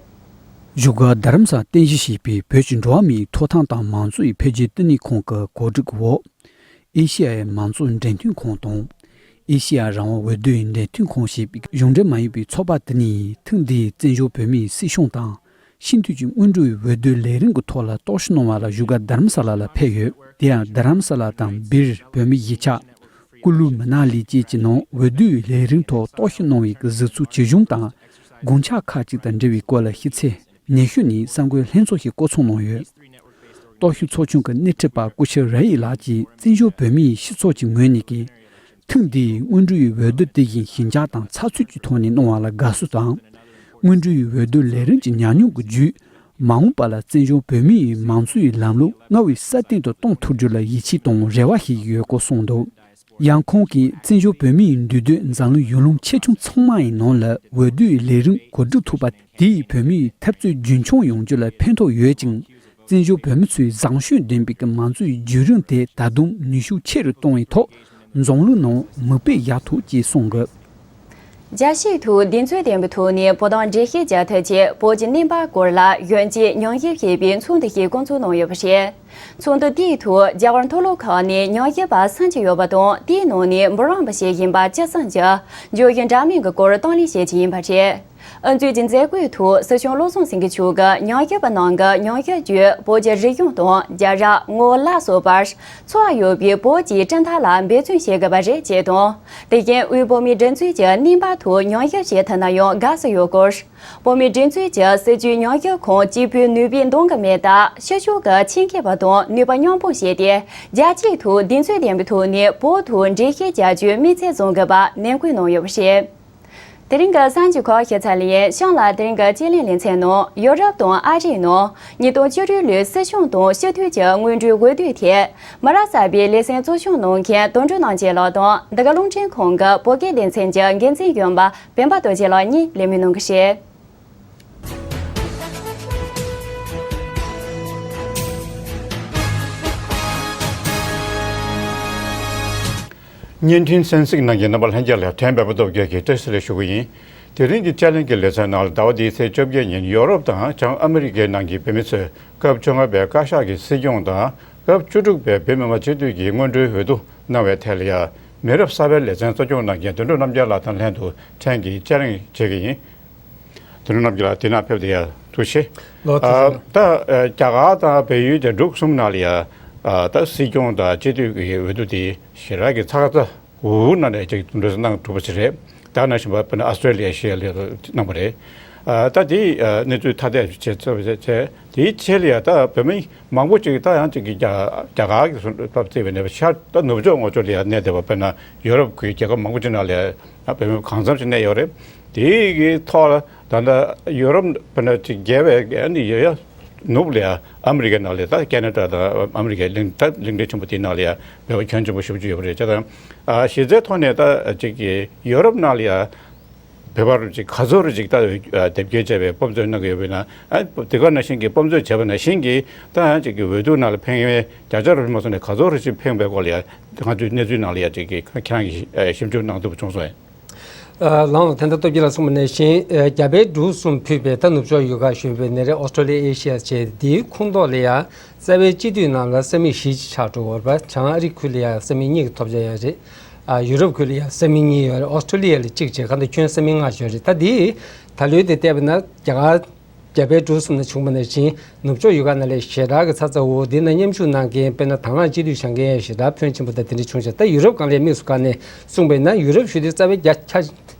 བཞུགས་སྒར་རྡ་རམ་ས་རྟེན་གཞི་བྱས་པའི་བོད་ཀྱི་འགྲོ་བ་མིའི་ཐོབ་ཐང་དང་མང་གཙོའི་འཕེལ་རྒྱས་བསྟི་གནས་ཁང་གི་གོ་སྒྲིག་འོག་ཨེ་ཤེ་ཡའི་མང་གཙོ་འབྲེལ་མཐུད་ཁང་དང་། ཨེ་ཤེ་ཡ་རང་དབང་འོས་བསྡུའི་འབྲེལ་མཐུད་ཁང་ཞེས་པའི་གཞུང་འབྲེལ་མ་ཡིན་པའི་ཚོགས་པ་དེ་ནས་ཐེངས་འདིའི་བཙན་བྱོལ་བོད་མིའི་སྲིད་སྐྱོང་དང་། ཕྱི་འཐུས་ཀྱི་སྔོན་འགྲོའི་འོས་བསྡུའི་ལས་རིམ་གྱི་ཐོག་ལ་རྟོག་ཞིབ་གནང་བ་ལ་བཞུགས་སྒར་རྡ་རམ་ས་ལ་ལ་ཕེབས་ཡོད། དེ་ཡང་རྡ་རམ་ས་ལ་དང་སྦིར་བོད་མིའི་གཞིས་ཆགས་ཀུ་ལུ་མི་ན་ལི་བཅས་ཀྱི་ནང་འོས་བསྡུའི་ལས་རིམ་ཐོག་རྟོག་ཞིབ་གནང་བའི་གཟིགས་ཚུལ་ཇི་བྱུང་དང་། དགོངས་འཆར་ཁག་ཅིག་དང་འབྲེལ་བའི་སྐོར་ལ་ཤེས་ཚད། ནེ་ཤོད་ནས་གསར་འགོད་ལྷན་ཚོགས་ཤིག་བསྐོང་ཚོགས་གནང་ཡོད། རྟོག་ཞིབ་ཚོགས་ཆུང་གི་སྣེ་ཁྲིད་པ་སྐུ་ཞབས་ར་ཡི་ལགས་ཀྱིས་བཙན་བྱོལ་བོད་མིའི་སྤྱི་ཚོགས་ཀྱི་ངོས་ནས་ཀྱི། ཐེངས་འདིའི་སྔོན་འགྲོའི་འོས་བསྡུ་དེ་བཞིན་ཞི་འཇགས་དང་ཚགས་ཚུད་ཀྱི་ཐོག་ནས་གནང་བ་ལ་དགའ་བསུ་དང་། སྔོན་འགྲོའི་འོས་བསྡུ་ལས་རིམ་གྱི་ཉམས་མྱོང་གི་བརྒྱུད། མ་འོངས་པ་ལ་བཙན་བྱོལ་བོད་མིའི་མང་གཙོའི་ལམ་ལུགས་སྔར་བས་སྲ་བརྟན་དུ་གཏོང་ཐུབ་རྒྱུ་ལ་ཡིད་ཆེས་དང་རེ་བ་ཞིག་ཡོད་སྐོར་གསུངས་འདུག། ཡང་ཁོང་གིས་བཙན་བྱོལ་བོད་མིའི་འདུས་སྡོད་འཛམ་གླིང་ཡུལ་ལུང་ཆེ་ཆུང་ཚང་མ་ཡི་ནང་ལ་འོས་བསྡུའི་ལས་རིམ་གོ་སྒྲིག་ཐུབ་པ་དེས་བོད་མིའི་འཐབ་རྩོད་རྒྱུན་འཁྱོངས་ཡོང་རྒྱུ་ལ་ཕན་ཐོགས་ཡོད་ཅིང་། བཙན་བྱོལ་བོད་མི་ཚོའི་བཟང་སྤྱོད་ལྡན་པའི་གི་མང་གཙོའི་བརྒྱུད་རིམ་དེ་ད་དུང་ནུས་ཤུགས་ཆེ་རུ་གཏོང་བའི་ཐོག་འཛམ་གླིང་ནང་མིག་དཔེ་བཞག་ཐུབ་ཅེས་གསུངས་འདུག། རྒྱལ་སྤྱིའི་ཐོག་གདེང་ཚོད་ལྡན་པའི་ཐོག་ནས་བོད་དོན་འགྲེལ་བཤད་བརྒྱབ་ཐབས་ཆེད་བོད་ཀྱི་གནས་བབ་སྐོར་ལ་གཞོན་སྐྱེས་ཉམས་ཞིབ་བྱེད་པའི་ཚོགས་འདུ་ཞིག་བསྐོང་ཚོགས་གནང་ཡོད་པ་རེད། ཚོགས་འདུ་དེའི་ཐོག་རྒྱ་གར་མཐོ་སློབ་ཁག་ནས་ཉམས་ཞིབ་པ་སུམ་ཅུ་ཡོད་པ་དང་། དེའི་ནང་ནས་འབུམ་རམས་པ་ཞིག་ཡིན་པ་བཅུ་གསུམ་གྱིས་བརྗོད་གཞི་འདྲ་མིན་གྱི་སྐོར་གཏམ་གླེང་བྱེད་ཀྱི་ཡིན་པ་རེད། ཨ་མཆོག་གི་མཛད་སྒོའི་ཐོག་སྲིད་སྐྱོང་བློ་བཟང་སེང་གེ་མཆོག་གིས་ཉམས་ཞིབ་པ་རྣམས་ཀྱིས་ཉམས་ཞིབ་བརྒྱུད་བོད་ཀྱི་རིག་གཞུང་དང་རྒྱལ་རབས། ངོ་ལ་སོགས་པར་འཚོ་བ་ཡོད་པའི་བོད་ཀྱི་གྲུབ་མཐའ་ལ་འབད་བརྩོན་བྱེད་དགོས་པ་རེད་ཅེས་དང་། དེ་བཞིན་དབུས་བོད་མིའི་སྒྲིག་འཛུགས་ཀྱི་གནས་བབ་ཐོག་ཉམས་ཞིབ་བྱེད་ཐུབ་ན་ཡང་དགའ་བསུ་ཡོད་སྐོར། བོད་མིའི་སྒྲིག་འཛུགས་ཀྱི་སྲིད་བྱུས་ཉམས་ཞིབ་ཁང་གཅིག་པུའི་ནུས་པའི་འདང་གི་མེ་སྟག་ཕྱི་ཕྱོགས་ཀྱི་ཆེད་མཁས་པ་དང་ནུས་པ་མཉམ་སྤུངས་བྱས་ཏེ། རྒྱལ་སྤྱིའི་ཐོག་གདེང་ཚོད་ལྡན་པའི་ཐོག་ནས་བོད་ཐོག་འགྲེལ་བཤད་བྱ་རྒྱུའི་དམིགས་ཚད་བཟུང་དགོས་པ་ནན་སྐུལ་གནང་ཡོད་པ་རེད། དེ་རིང་གི་གསར་འགྱུར་ཁག་ཞིབ་ཚགས་ལ་ཡིན། གཤམ་ལ་དེ་རིང་གི་དཔྱད་གླེང་ལེ་ཚན་ནང་ཡོ་རོབ་དང་ཨ་རིའི་ནང་ཉིས་སྟོང་བཅུ་དྲུག་ལོའི་སྲིད་སྐྱོང་དང་སྤྱི་འཐུས་ཀྱི་སྔོན་འགྲོའི་འོས་བསྡུའི་ཐད་མི་རབས་གསར་པའི་ལེ་ཚན་གཙོ་སྐྱོང་གནང་མཁན་དོན་གྲུབ་རྣམ་རྒྱལ་ལགས་དང་། འདི་ག་རླུང་འཕྲིན་ཁང་གི་བོད་སྐད་སྡེ་ཚན་གྱི་འགན་འཛིན་གཞོན་པ་སྤེན་པ་རྡོ་རྗེ་ལགས་གཉིས་ལས་མི་གནང་གི་རེད། བརྙན་འཕྲིན་གསན་གཟིགས་གནང་མཁན་རྣམ་པ་ལྷན་རྒྱས་ལ་དྲན་པའི་བུ་སྟོབས་རྒྱལ་གྱི་བཀྲ་ཤིས་བདེ་ལེགས་ཞུ་གི་ཡིན། དེ་རིང་གི་དཔྱད་གླེང་གི་ལེ་ཚན་ནང་ལ་ཟླ་བ་འདིའི་ཚེས་བཅོ་བརྒྱད་ཉིན་ཡོ་རོབ་དང་བྱང་ཨ་མི་རི་ཀའི་ནང་གི་བོད་མི་ཚོས་སྐབས་བཅོ་ལྔ་པའི་བཀའ་ཤག་གི་སྲིད་སྐྱོང་དང་སྐབས་བཅུ་དྲུག་པའི་བོད་མི་མང་སྤྱི་འཐུས་ཀྱི་སྔོན་འགྲོའི་འོས་བསྡུ་གནང་བའི་ཐད་ལ་ཡང་མི་རབས་གསར་པའི་ལེ་ཚན་གཙོ་སྐྱོང་གནང་མཁན་དོན་གྲུབ་རྣམ་རྒྱལ་ལགས་དང་ལྷན་དུ་ཕྲན་གྱིས་དཔྱད་གླེང་བྱེད་ཀྱི་ཡིན། དོན་གྲུབ་རྣམ་རྒྱལ་ལགས་དེ་ན་ཕེབས་ཏེ་ཡང་ཐུགས་རྗེ་ཆེ། ལགས་ཐུགས་རྗེ་ཆེ། ཨ་ད་ཨ་རྒྱ་གར་དང་བལ་ཡུལ་དེ་འབྲུག་གསུམ་ནང་ལ་ཡང་ཨ་ད་སྲིད་སྐྱོང་དང་སྤྱི་འཐུས་ཀྱི་འོས་བསྡུ་དེ་ཞེ་དྲག་གི་ཚ་ཚ་འུར་འུར་ནང་ནས་ཅིག་འགྲོ་སོང་གནང་གྲུབ་པ་ཞིག་རེད། ད་ནང་བཞིན་པ་དཔེར་ན་ཨ་སི་ཀྲེ་ལི་ཡ་ཞེས་ལས་རོགས་གནང་བ་རེད། ཨ་ད་དེ་ཨ་གནས་ཚུལ་ཐ་དད་བྱས་ཚར་བ་བྱས། དེའི་ཆེད་ལ་ཡ་ད་བོད་མི་མང་པོ་ཅིག་ད་ཡང་ཅིག་གི་རྒྱ་རྒྱ་གར་གྱི་སོང་བརྩིས་པའི་ནས་ཤར་ད་ནུབ་ཕྱོགས་ངོས་ཕྱོགས་ལ་ཡ་གནས་བསྡད་པ། དཔེར་ན་ཡུ་རོབ་ཀྱི་རྒྱལ་ཁབ་མང་པོ་ཅིག་ནང་ལ་ཡ་བོད་མི་གང་འཚམ་ཞིག་གནས་ཡོད་རེད། དེའི་གི་ཐོག་ལ་ད་ལྟ་ཡུ་རོབ་དཔེར་ན་ཅིག་རྒྱལ་བའི་ཨ་ནི་ཡ་ཡ་ནུབ་ལ་ཡ་ཨ་མི་རི་ཀའི་ནང་ལ་ཡ་ད་ཁེ་ན་ཌ་དང་ཨ་མི་རི་ཀའི་གླིང་ད་གླིང་ཕྲན་ཆེན་པོ་དེའི་ནང་ལ་ཡ་བོད་པ་ཁྱོན་ཆེན་པོ་ཞེ་པོ་ཅིག་ཡོད་པ་རེད། བྱས་ཙང་ཨ་གཞི་རྩའི་ཐོག་ནས་ད་ཅིག་གི་ཡུ་རོབ་ནང་ལ་ཡ་བོད་པ་རུ་ཅིག་ག་ཚོད་རུ་ཅིག་ད་ཨ་དེབ་སྐྱེལ་བྱས་པའི་སྤོབས་མཛོད་གནང་གི་ཡོད་པ་ཡིན་ན། ཨ་དེ་ག་ནང་བཞིན་གྱི་སྤོབས་མཛོད་བྱས་པ་ནང་བཞིན་གྱི་ད་ཅིག་གི་འོས་བསྡུ་ནང་ལ་ཕེབས་མཁན་བརྒྱ་ཆ་རུ་མ་སོང་ནས་ག་ཚོད་རུ་ཅིག་ཕེབས་པའི་སྐོར་ལ་ཡ་ང་ཚོའི་གནས་ཚུལ་ནང་ལ་ཡ་ཅིག་གི་ཁྱེད་རང་གིས་ཨ་ཞིབ་འཇུག་གནང་ཐུབ་པ་བྱུང་སོང་ངས། ཨ་ལགས་འོང་། དེ་འདྲ་སྟོབས་རྒྱལ་ལགས་གསུངས་པ་ནང་བཞིན་ཨ་རྒྱ་བལ་འབྲུག་གསུམ་ཕུད་པའི་ད་ནུབ་ཕྱོགས་ཡུལ་ཁག་ཞུས་པའི་ནང་རེད། ཨོ་སི་ཀྲོ་ལི་ཡ། ཨེ་ཤི་ཡ་བྱས། དེའི་ཁོངས་གཏོགས་ལ་ཡ་རྩ་བའི་སྤྱི་འཐུས་ནང་ལ་ས་མིག་བཞི་ཅིག་ཆགས་འགྲོ་གི་ཡོད་རེད་པ། བྱང་ཨ་རི་ཁུལ་ལ་ཡ་ས་མིག་གཉིས་ཀྱི་ཐོབ་ཆ་ཡོད་རེད། ཨ་ཡུ་རོབ་ཁུལ་ལ་ཡ་ས་མིག་གཉིས་ཡོད་རེད། ཨོ་སི་ཀྲོ་ལི་ཡ་ལ་གཅིག་བྱས། གང་ལྟར་ཁྱོན་ས་མིག་ལྔ་ཡོད་རེད། ད་འདི་ད་ལོའི་དེ་བལྟས་པ་ན་རྒྱ་གར་རྒྱ་བལ་འབྲུག་གསུམ་ནས་བྱུང་བ་ནང་བཞིན་ནུབ་ཕྱོགས་ཡུལ་ཁག་ནང་ལ་ཞེ་དྲག་གི་ཚ་ཚ་འུར་འུར། འདི་ན་མཉམ་ཞུགས་གནང་མཁན་དཔེར་ན་དང་བླངས་སྤྱི་འཐུས་བཞེངས་མཁན་ཞེ་དྲག་ཕོན་ཆེན་པོ་དང་དེ་འདྲ་བྱུང་ཤག་ད་ཡུ་རོབ་སྒང་ལ་དམིགས་སུ་བཀར་ནས་གསུངས་པ་ཡིན་ན་ཡུ་རོབ་ཞུ་དུས་རྩ་བའི་རྒྱ་ཁྱབ་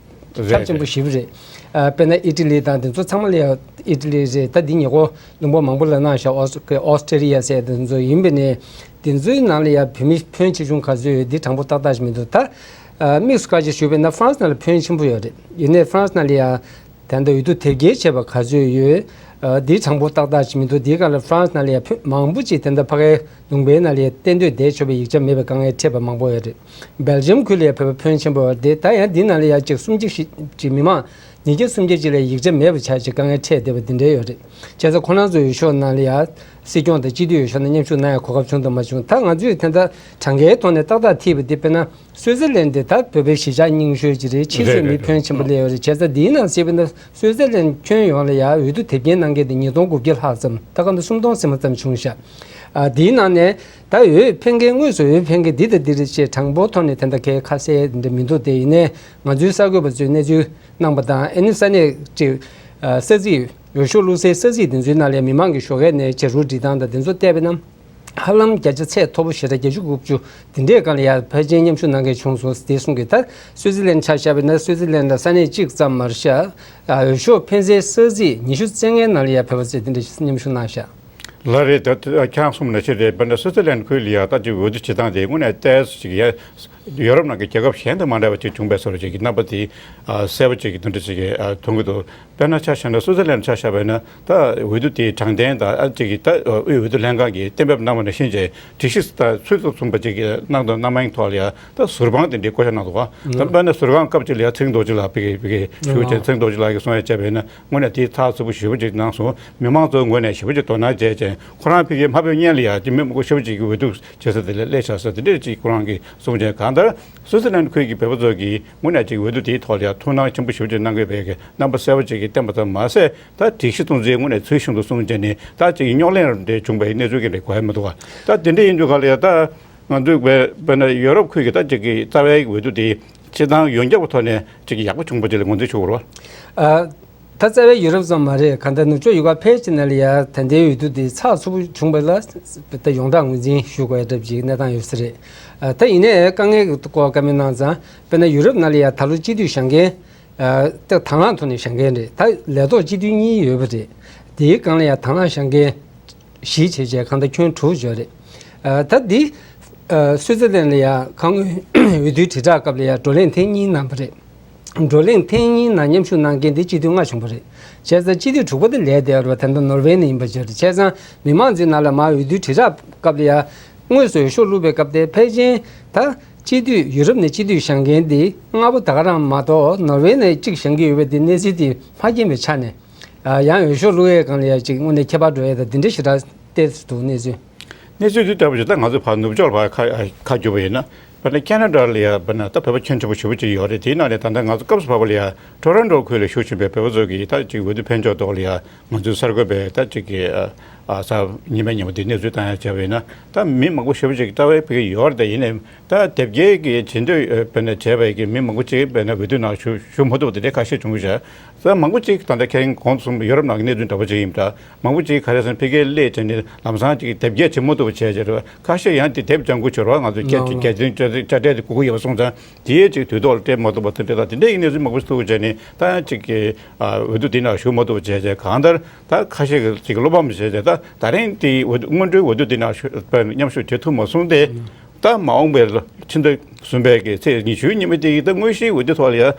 ཁྱབ་ཆེན་པོ་ཞེ་པོ་རེད། ཨ་དཔེར་ན་ཨི་ཊ་ལི་དང་དེ་ཚོ་ཚང་མ་ལ་ཡ། ཨི་ཊ་ལི་རེད། ད་འདི་ཉེ་འཁོར་ལུང་པ་མང་པོ་ལ་གནང་ཤག་ཨོ་སི་ཀྲི་ཡ་ཟེར་དེ་ཚོ་ཡིན་པ་ནས་དེ་ཚོའི་ནང་ལ་ཡ་བོད་མི་ཕོན་ཆེ་ཆུང་ག་ཚོད་ཡོད། འདི་དྲང་པོ་ཏག་ཏག་ཞིག་མི་འདུག་ད་ཨ་དམིགས་སུ་བཀར་ཅིག་ཞུས་པ་ཡིན་ན་ཧྥ་རན་སི་ནང་ལ་ཕོན་ཆེན་པོ་ཡོད་རེད། ཡིན་ནའི་ཧྥ་རན་སི་ནང་ལ་ཡ་ད་ལྟ་འོས་བསྡུ་དེབ་སྐྱེལ་བྱས་པ་ག་ཚོད་ཡོད། ཨ་འདི་དྲང་པོ་ཏག་ཏག་ཅིག་མི་འདུག་འདིའི་སྒང་ལ་ཧྥ་རན་སི་ནང་ལ་ཡ་ཕོན་མང་པོ་ཅིག་དེ་འདྲ་ཕ་གའི་ལུང་པའི་ནང་ལ་ཡ་གཏན་སྡོད་བསྡད་ཆོག་པའི་ཡིག་ཆ་མེད་པའི་དཀའ་ངལ་འཕྲད་པ་མང་པོ་ཡོད་རེད། སྦེལ་ཇམ་ཁུལ་ལ་ཡ་བོད་པ་ཕོན་ཆེན་པོ་ཡོད་རེད། ད་ཡང་འདི་ནང་ལ་ཡ་གཅིག་སུམ་བརྒྱ་ཞིག་ཅིག་མི་མང་ཉིས་བརྒྱ་སུམ་བརྒྱ་ཅིག་ལ་ཡིག་ཆ་མེད་པ་ཆགས་ཅིག་དཀའ་ངལ་འཕྲད་བསྡད་པ་འདི་འདྲ་ཡོད་རེད། བྱས་ཙང་ཁོ་རང་ཚོ་འོས་ཤོག་ནང་ལ་ཡ་སྲིད་སྐྱོང་དང་སྤྱི་འཐུས་འོས་ཤོག་ནང་མཉམ་ཞུགས་གནང་ཡ་གོ་སྐབས་བྱུང་དང་མ་བྱུང་། ད་ང་ཚོས་དེ་འདྲ་གྲངས་ཀའི་ཐོག་ནས་ཏག་ཏག་ཐིག་པ་འདི་དཔེར་ན། སུའི་ཙི་ལན་འདི་ད་བོད་པའི་གཞིས་ཆགས་རྙིང་ཤོས་ཅིག་རེད། ཕྱིས་སུ་མི་ཕོན་ཆེན་པོ་སླེབས་ཡོད་རེད། བྱས་ཙང་འདིའི་ནང་གསལ་པོ་ན་སུའི་ཙི་ལན་ཁྱོན་ཡོངས་ལ་ཡ་འོས་བསྡུ་དེབ་སྐྱེལ་གནང་མཁན་དེ་ཉིས་སྟོང་དགུ་བརྒྱ་ལྷག་ཙམ། ད་ག་འདི་སུམ་སྟོང་ཟིན་པ་ཙམ་བྱུང་ཤག་ཨ་འདིའི་ནང་ནས་ད་འོས་འཕེན་མཁན་དངོས་སུ་འོས་འཕེན་མཁན་འདི་དང་འདི་རེད་ཅེས་དྲང་པོའི་ཐོག་ནས་དེ་འདྲ་གའི་ཁ་གསལ་འདི་འདྲ་མི་འདུག་དེ་ཡིན་ནའི་ང་ཚོའི་གསར་འགོད་པ་ཚོས་གནས་ཚུལ་གནང་པ་དང་། ཨ་ནི་ས་གནས་ཀྱི་ས་ཚིགས་འོས་ཤོག་བླུགས་སའི་ས་ཚིགས་དེ་ཚོའི་ནང་ལ་མི་མང་གི་ཞོགས་ཀས་ནས་བྱས་རུ་སྒྲིག་སྟངས་དང་དེ་ཚོ་བལྟས་པ་ན། ཧ་ལམ་བརྒྱ་ཆ་ཚད་མཐོ་པོ་ཞེ་དྲག་བརྒྱད་ཅུ་དགུ་བཅུ་དེ་འདྲའི་སྒང་ལ་ཡ་ཕལ་ཆེར་མཉམ་ཞུགས་གནང་མཁན་བྱུང་སོང་ཟེར་གསུང་གི། ད་སུའི་ཙི་ལན་ཆ་བཞག་པ་ན་སུའི་ཙི་ལན་ལ་ས་གནས་གཅིག་ཙམ་མ་རེད་ཤག་འོས་ཤོག་འཕེན་སའི་ས་ཚིགས་ཉི་ཤུ་རྩ་ལྔའི་ནང་ལ་ཡ་བོད་པ་ཚོས་དེ་འདྲ་མཉམ་ཞུགས་གནང་ཤག་ལགས་རེད། ད་ཁྱེད་རང་གསུངས་ནང་བཞིན་རེད། དཔེར་ན་སུའི་ཙི་ལན་ཁུལ་ལ་ཡ་ད་ཅིག་འོས་བསྡུ་བྱེད་སྟངས་དེ་དངོས་གནས་ཏོག་ཙམ་ཅིག་ཡ་ཡོ་རོབ་ནང་གི་རྒྱལ་ཁབ་གཞན་དང་མ་འདྲ་བ་ཅིག་བྱུང་བའི་བཟོ་འདྲ་ཅིག་གི་རྣམ་པ་དེ་གསལ་པོ་ཅིག་གི་དོན་འགྲུབ་ཅིག་གི་མཐོང་གི་འདུག་དཔེར་ན་ཆ་བཞག་ན་སུའི་ཙི་ལན་ཆ་བཞག་པ་ཡིན་ན། ད་འོས་བསྡུ་དེའི་དྲང་བདེན་དང་ཨ་ཅིག་གི་ད་དབུས་འོས་བསྡུ་ལྷན་ཁང་གིས་གཏན་འབེབས་གནང་བ་ནང་བཞིན་བྱས་སྒྲིག་གཞི་ད་ཚུལ་དང་མཚུངས་པ་ཅིག་གི་གནང་དང་གནང་མིན་ཐོག་ལ་ཡ་ད་ཟུར་དཔང་དེ་འདྲའི་བཀོད་ཆ་གནང་འདུག་ག་ད་དཔེར་ན་ཟུར་དཔང་སྐབས་ཅིག་ལ་ཡ་ཚེ་རིང་རྡོ་རྗེ་ལགས་ཕ་གིར་ཕ་གིར་ཞུ་བྱས། ཚེ་རིང་རྡོ་རྗེ་ལགས་ཀྱིས་གསུང་ཡ་བྱས་པ་ཡིན་ན་དངོས་གནས་དེ་ཚགས་ཚུད་པོ་ཞེ་པོ་ཅིག་གནང་སོང་། མི་མང་ཚོའི་ངོས་ནས་ཞེ་པོ་ཅིག་དོ་སྣང་བྱས་བྱས་ཁོ་རང་ཕ་གིར་མ་ཕེབས་སྔོན་ལ་ཡ་ཅིག་མི་མང་པོ་ཞེ་པོ་ཅིག་གིས་འོས་བསྡུ་བྱེད་ས་དེ་ལ་སླེབས་བཞག་ས་དེ་འདྲས་ཅིག་ཁོ་རང་གིས་གསུངས་བྱས། གང་ལྟར་སུའི་ཙི་ལན་ཁུལ་གྱི་བོད་པ་ཚོ་གིས་དངོས་གནས་ཅིག་འོས་བསྡུ་དེའི་ཐོག་ལ་ཡ་ཐུགས་སྣང་ཆེན་པོ་ཞེ་པོ་ཅིག་གནང་དགོས་པའི་གི་རྣམ་པ་གསལ་པོ་ཅིག་གིས་བསྟན་པ་ཙམ་མ་ཟད། ད་སྒྲིག་གཞི་སྲུང་བརྩི་དངོས་གནས་ཚུལ་བཞིན་དུ་སྲུང་བྱས་ནས་ད་ཅིག་རྙོག་གླེང་རབ་འདྲ་བྱུང་བའི་གནས་ཚུལ་གྱི་རེ་གོ་ཡ་མི་འདུག་ག་ད་དེ་འདྲ་ཡིན་དུས་ག་ལ་ཡ་ད་ང་ཚོས་དཔེ་དཔེར་ན་ཡོ་རོབ་ཁུལ་གྱི་ད་ཅིག་གི་རྩ་བའི་འོས་བསྡུ་དེ་སྤྱི་བཏང་ཡོངས་ཁྱབ་ཀྱི་ཐོག་ནས་ཅིག་ཡག་པོ་བྱུང་པ་ཅིག་ལ་ངོས་འཛིན་ཞུ་དགོས་རེད་བ། ཨ། ད་རྩ་བའི་ཡུ་རོབ་ཙམ་མ་རེད། གང་ལྟར་ནུབ་ཕྱོགས་ཡུལ་ཁག་ཕལ་ཆེར་ནང་ལ་ཡ་ད་ལྟའི་འོས་བསྡུ་དེ་ཚགས་ཚུད་པོ་བྱུང་བ་ལ་ད་ཡོངས་གྲགས་ངོས་འཛིན་ཞུ་དགོས་ཡ་འདྲ་ཅིག་གནས་སྟངས་ཡོད་ས་རེད། ཨ། ད་ཡིན་ནའི་དཀའ་ངལ་གྱི་སྐོར་བཀའ་མོལ་གནང་ཙང་། དཔེར་ན་ཡུ་རོབ་ནང་ལ་ཡ་ད་ལོ་སྤྱི་འཐུས་བཞེངས་མཁན། ཨ། ད་དང་བླངས་ཐོག་ནས་བཞེངས་མཁན་རེད། ད་ལས་ཐོག་སྤྱི་འཐུས་གཉིས་ཡོད་པ་རེད། དེའི་སྒང་ལ་ཡ་དང་བླངས་བཞེངས་མཁན་བཞི་བྱས་བྱས་གང་ལྟར་ཁྱོན་དྲུག་ཡོད་རེད། ཨ། ད་འདི། ཨ། སུའི་ཙི་ལན་ལ་ཡ་ཁ་སྔོན་འོས་བསྡུའི་དྲིལ་བསྒྲགས་སྐབས་ལ་ཡ་བགྲོ་གླེང་ཐེངས་གཉིས་གནང་བ་རེད། བགྲོ་གླེང་ཐེངས་གཉིས་ནང་མཉམ་ཞུགས་གནང་མཁན་དེ་སྤྱི་འཐུས་ལྔ་བྱུང་བ་རེད། བྱས་ཙང་སྤྱི་འཐུས་དྲུག་པ་དེ་ལས་བསྡད་ཡོད་རེད་བ། ད་ལྟ་ནོར་ཝེ་ནས་ཡིན་པ་བརྗོད་རེད། བྱས་ཙང་མི་མང་ཚོའི་ནང་ལ་མར་འོས་བསྡུའི་དྲིལ་བསྒྲགས་སྐབས་ལ་ཡ། དངོས་སུ་འོས་ཤོག་བླུགས་པའི་སྐབས་དེ་ཕལ་ཆེར་ད་སྤྱི་འཐུས་ཡུ་རོབ་ནས་སྤྱི་འཐུས་བཞེངས་མཁན་དེ་ལྔ་པོ་ད་ག་རང་མ་གཏོགས་ནོར་ཝེ་ནས་གཅིག་བཞེངས་ཀྱི་ཡོད་པའི་དེ་གནས་ཚུལ་དེ་མ་རྒྱས་པའི་ཆ་ནས། ཨ། ཡང་འོས་ཤོག་བླུགས་ཡས་སྒང་ལ་ཡ་གཅིག་དངོས་གནས་ཁྱད་པར་འགྲོ་ཡས་དང་དེ་འདྲ་ཞེ་དྲག་ཏོག་ཙམ་འདུག་གནས་ཚུལ། གནས་ཚུལ་འདི་ལྟ་བུ་ཞིག་ད་ང་ཚོ་ཕར་ནུབ་ཕྱོགས་ལ་ཕར་ཁ་ཁ་བསྒྱུར་བ་ཡིན་ན། དཔེར་ན་ཁེ་ན་ཌ་ལ་ཡ་དཔེར་ན་ད་བོད་པ་ཁྱོན་ཆེན་པོ་ཞེ་པོ་ཅིག་ཡོད་རེད། དེའི་ནང་ནས་ད་ལྟ་ང་ཚོ་སྐབས་སུ་བབས་པ་ལ་ཡ་ཊོ་རོན་ཊོ་ཁུལ་ལ་བཞུགས་བཞིན་པའི་བོད་པ་ཚོ་གིས་ད་ཅིག་འོས་བསྡུ་ཕན་ཕྱོགས་ཐོག་ལ་ཡ་ང་ཚོའི་གསར་འགོད་པས་ད་ཅིག་གི་ཨ་ཨ་གཟའ་ཉི་མའི་ཉིན་མོ་འདི་གནས་ཚུལ་བཏང་ཡ་བྱས་པ་ཡིན་ན། ད་མི་མང་པོ་ཞེ་པོ་ཅིག་རྩ་བའི་ཕ་གི་ཡོད་རེད། ད་ཡིན་ནའི་ད་དེབ་སྐྱེལ་གྱི་བྱེད་འདོད་དཔེར་ན་བྱས་པའི་གི་མི་མང་པོ་ཅིག་དཔེར་ན་འོས་བསྡུ་ནང་ཞུགས་ཞུགས་མ་ཐུབ་པ་དེ་འདྲའི་ཁ་ཤས་བྱུང་ཤག་ད་མང་པོ་ཅིག་ད་ལྟ་ཁྱེད་རང་གོང་དུ་གསུངས་པའི་ཡོ་རོབ་ནང་གི་གནད་དོན་འདྲ་པོ་ཅིག་ཡིན་པ་འདྲ། མང་པོ་ཅིག་ག་རེ་ཟེར་ན་ཕ་གིར་སླེབས་བྱས་ནས་ལམ་སང་ཅིག་དེབ་སྐྱེལ་བྱེད་མ་ཐུབ་པ་བྱས་བྱས་རེད་བ། ཁ་ཤས་ཡང་དེ་དེབ་ལྗང་ཁུ་བྱོས་རེད་བ། ང་ཚོ་སྐད་ལགས་ལགས། སྐད་འཕྲིན་བཅོལ་ དེ་དཔྱ་ཁྲལ་དེ་དགོས་ཀྱི་ཡོད་པ་སོང་ཙང་དེའི་ཅིག་དུས་ཐོག་ལ་སྤྲད་མ་ཐུབ་པ་དེ་འདྲ་དང་དེ་འདྲའི་གནས་ཚུལ་མང་པོ་ཞིག་ཐུག་བྱས་ནས་ད་ཅིག་གི་འོས་བསྡུ་དེ་ནང་ཞུགས་མ་ཐུབ་པ་བྱས་བྱས་གང་ལྟར་ད་ཁ་ཤས་ཀྱི་ཅིག་བློ་ཕམ་བྱས་བྱས་ད་ད་རིང་དེ་འོས་བསྡུ་སྔོན་འགྲོའི་འོས་བསྡུ་དེ་ནང་ཞུགས་མཉམ་ཞུགས་བྱེད་ཐུབ་མ་སོང་སྟེ། ད་མ་འོངས་པའི་ཕྱི་ཟླ་གསུམ་པའི་གི་ཚེས་ཉི་ཤུའི་ཉིན་མོ་དེ་ཡི་ད་དངོས་གཞིའི་འོས་བསྡུ་ཐོག་ལ་ཡང་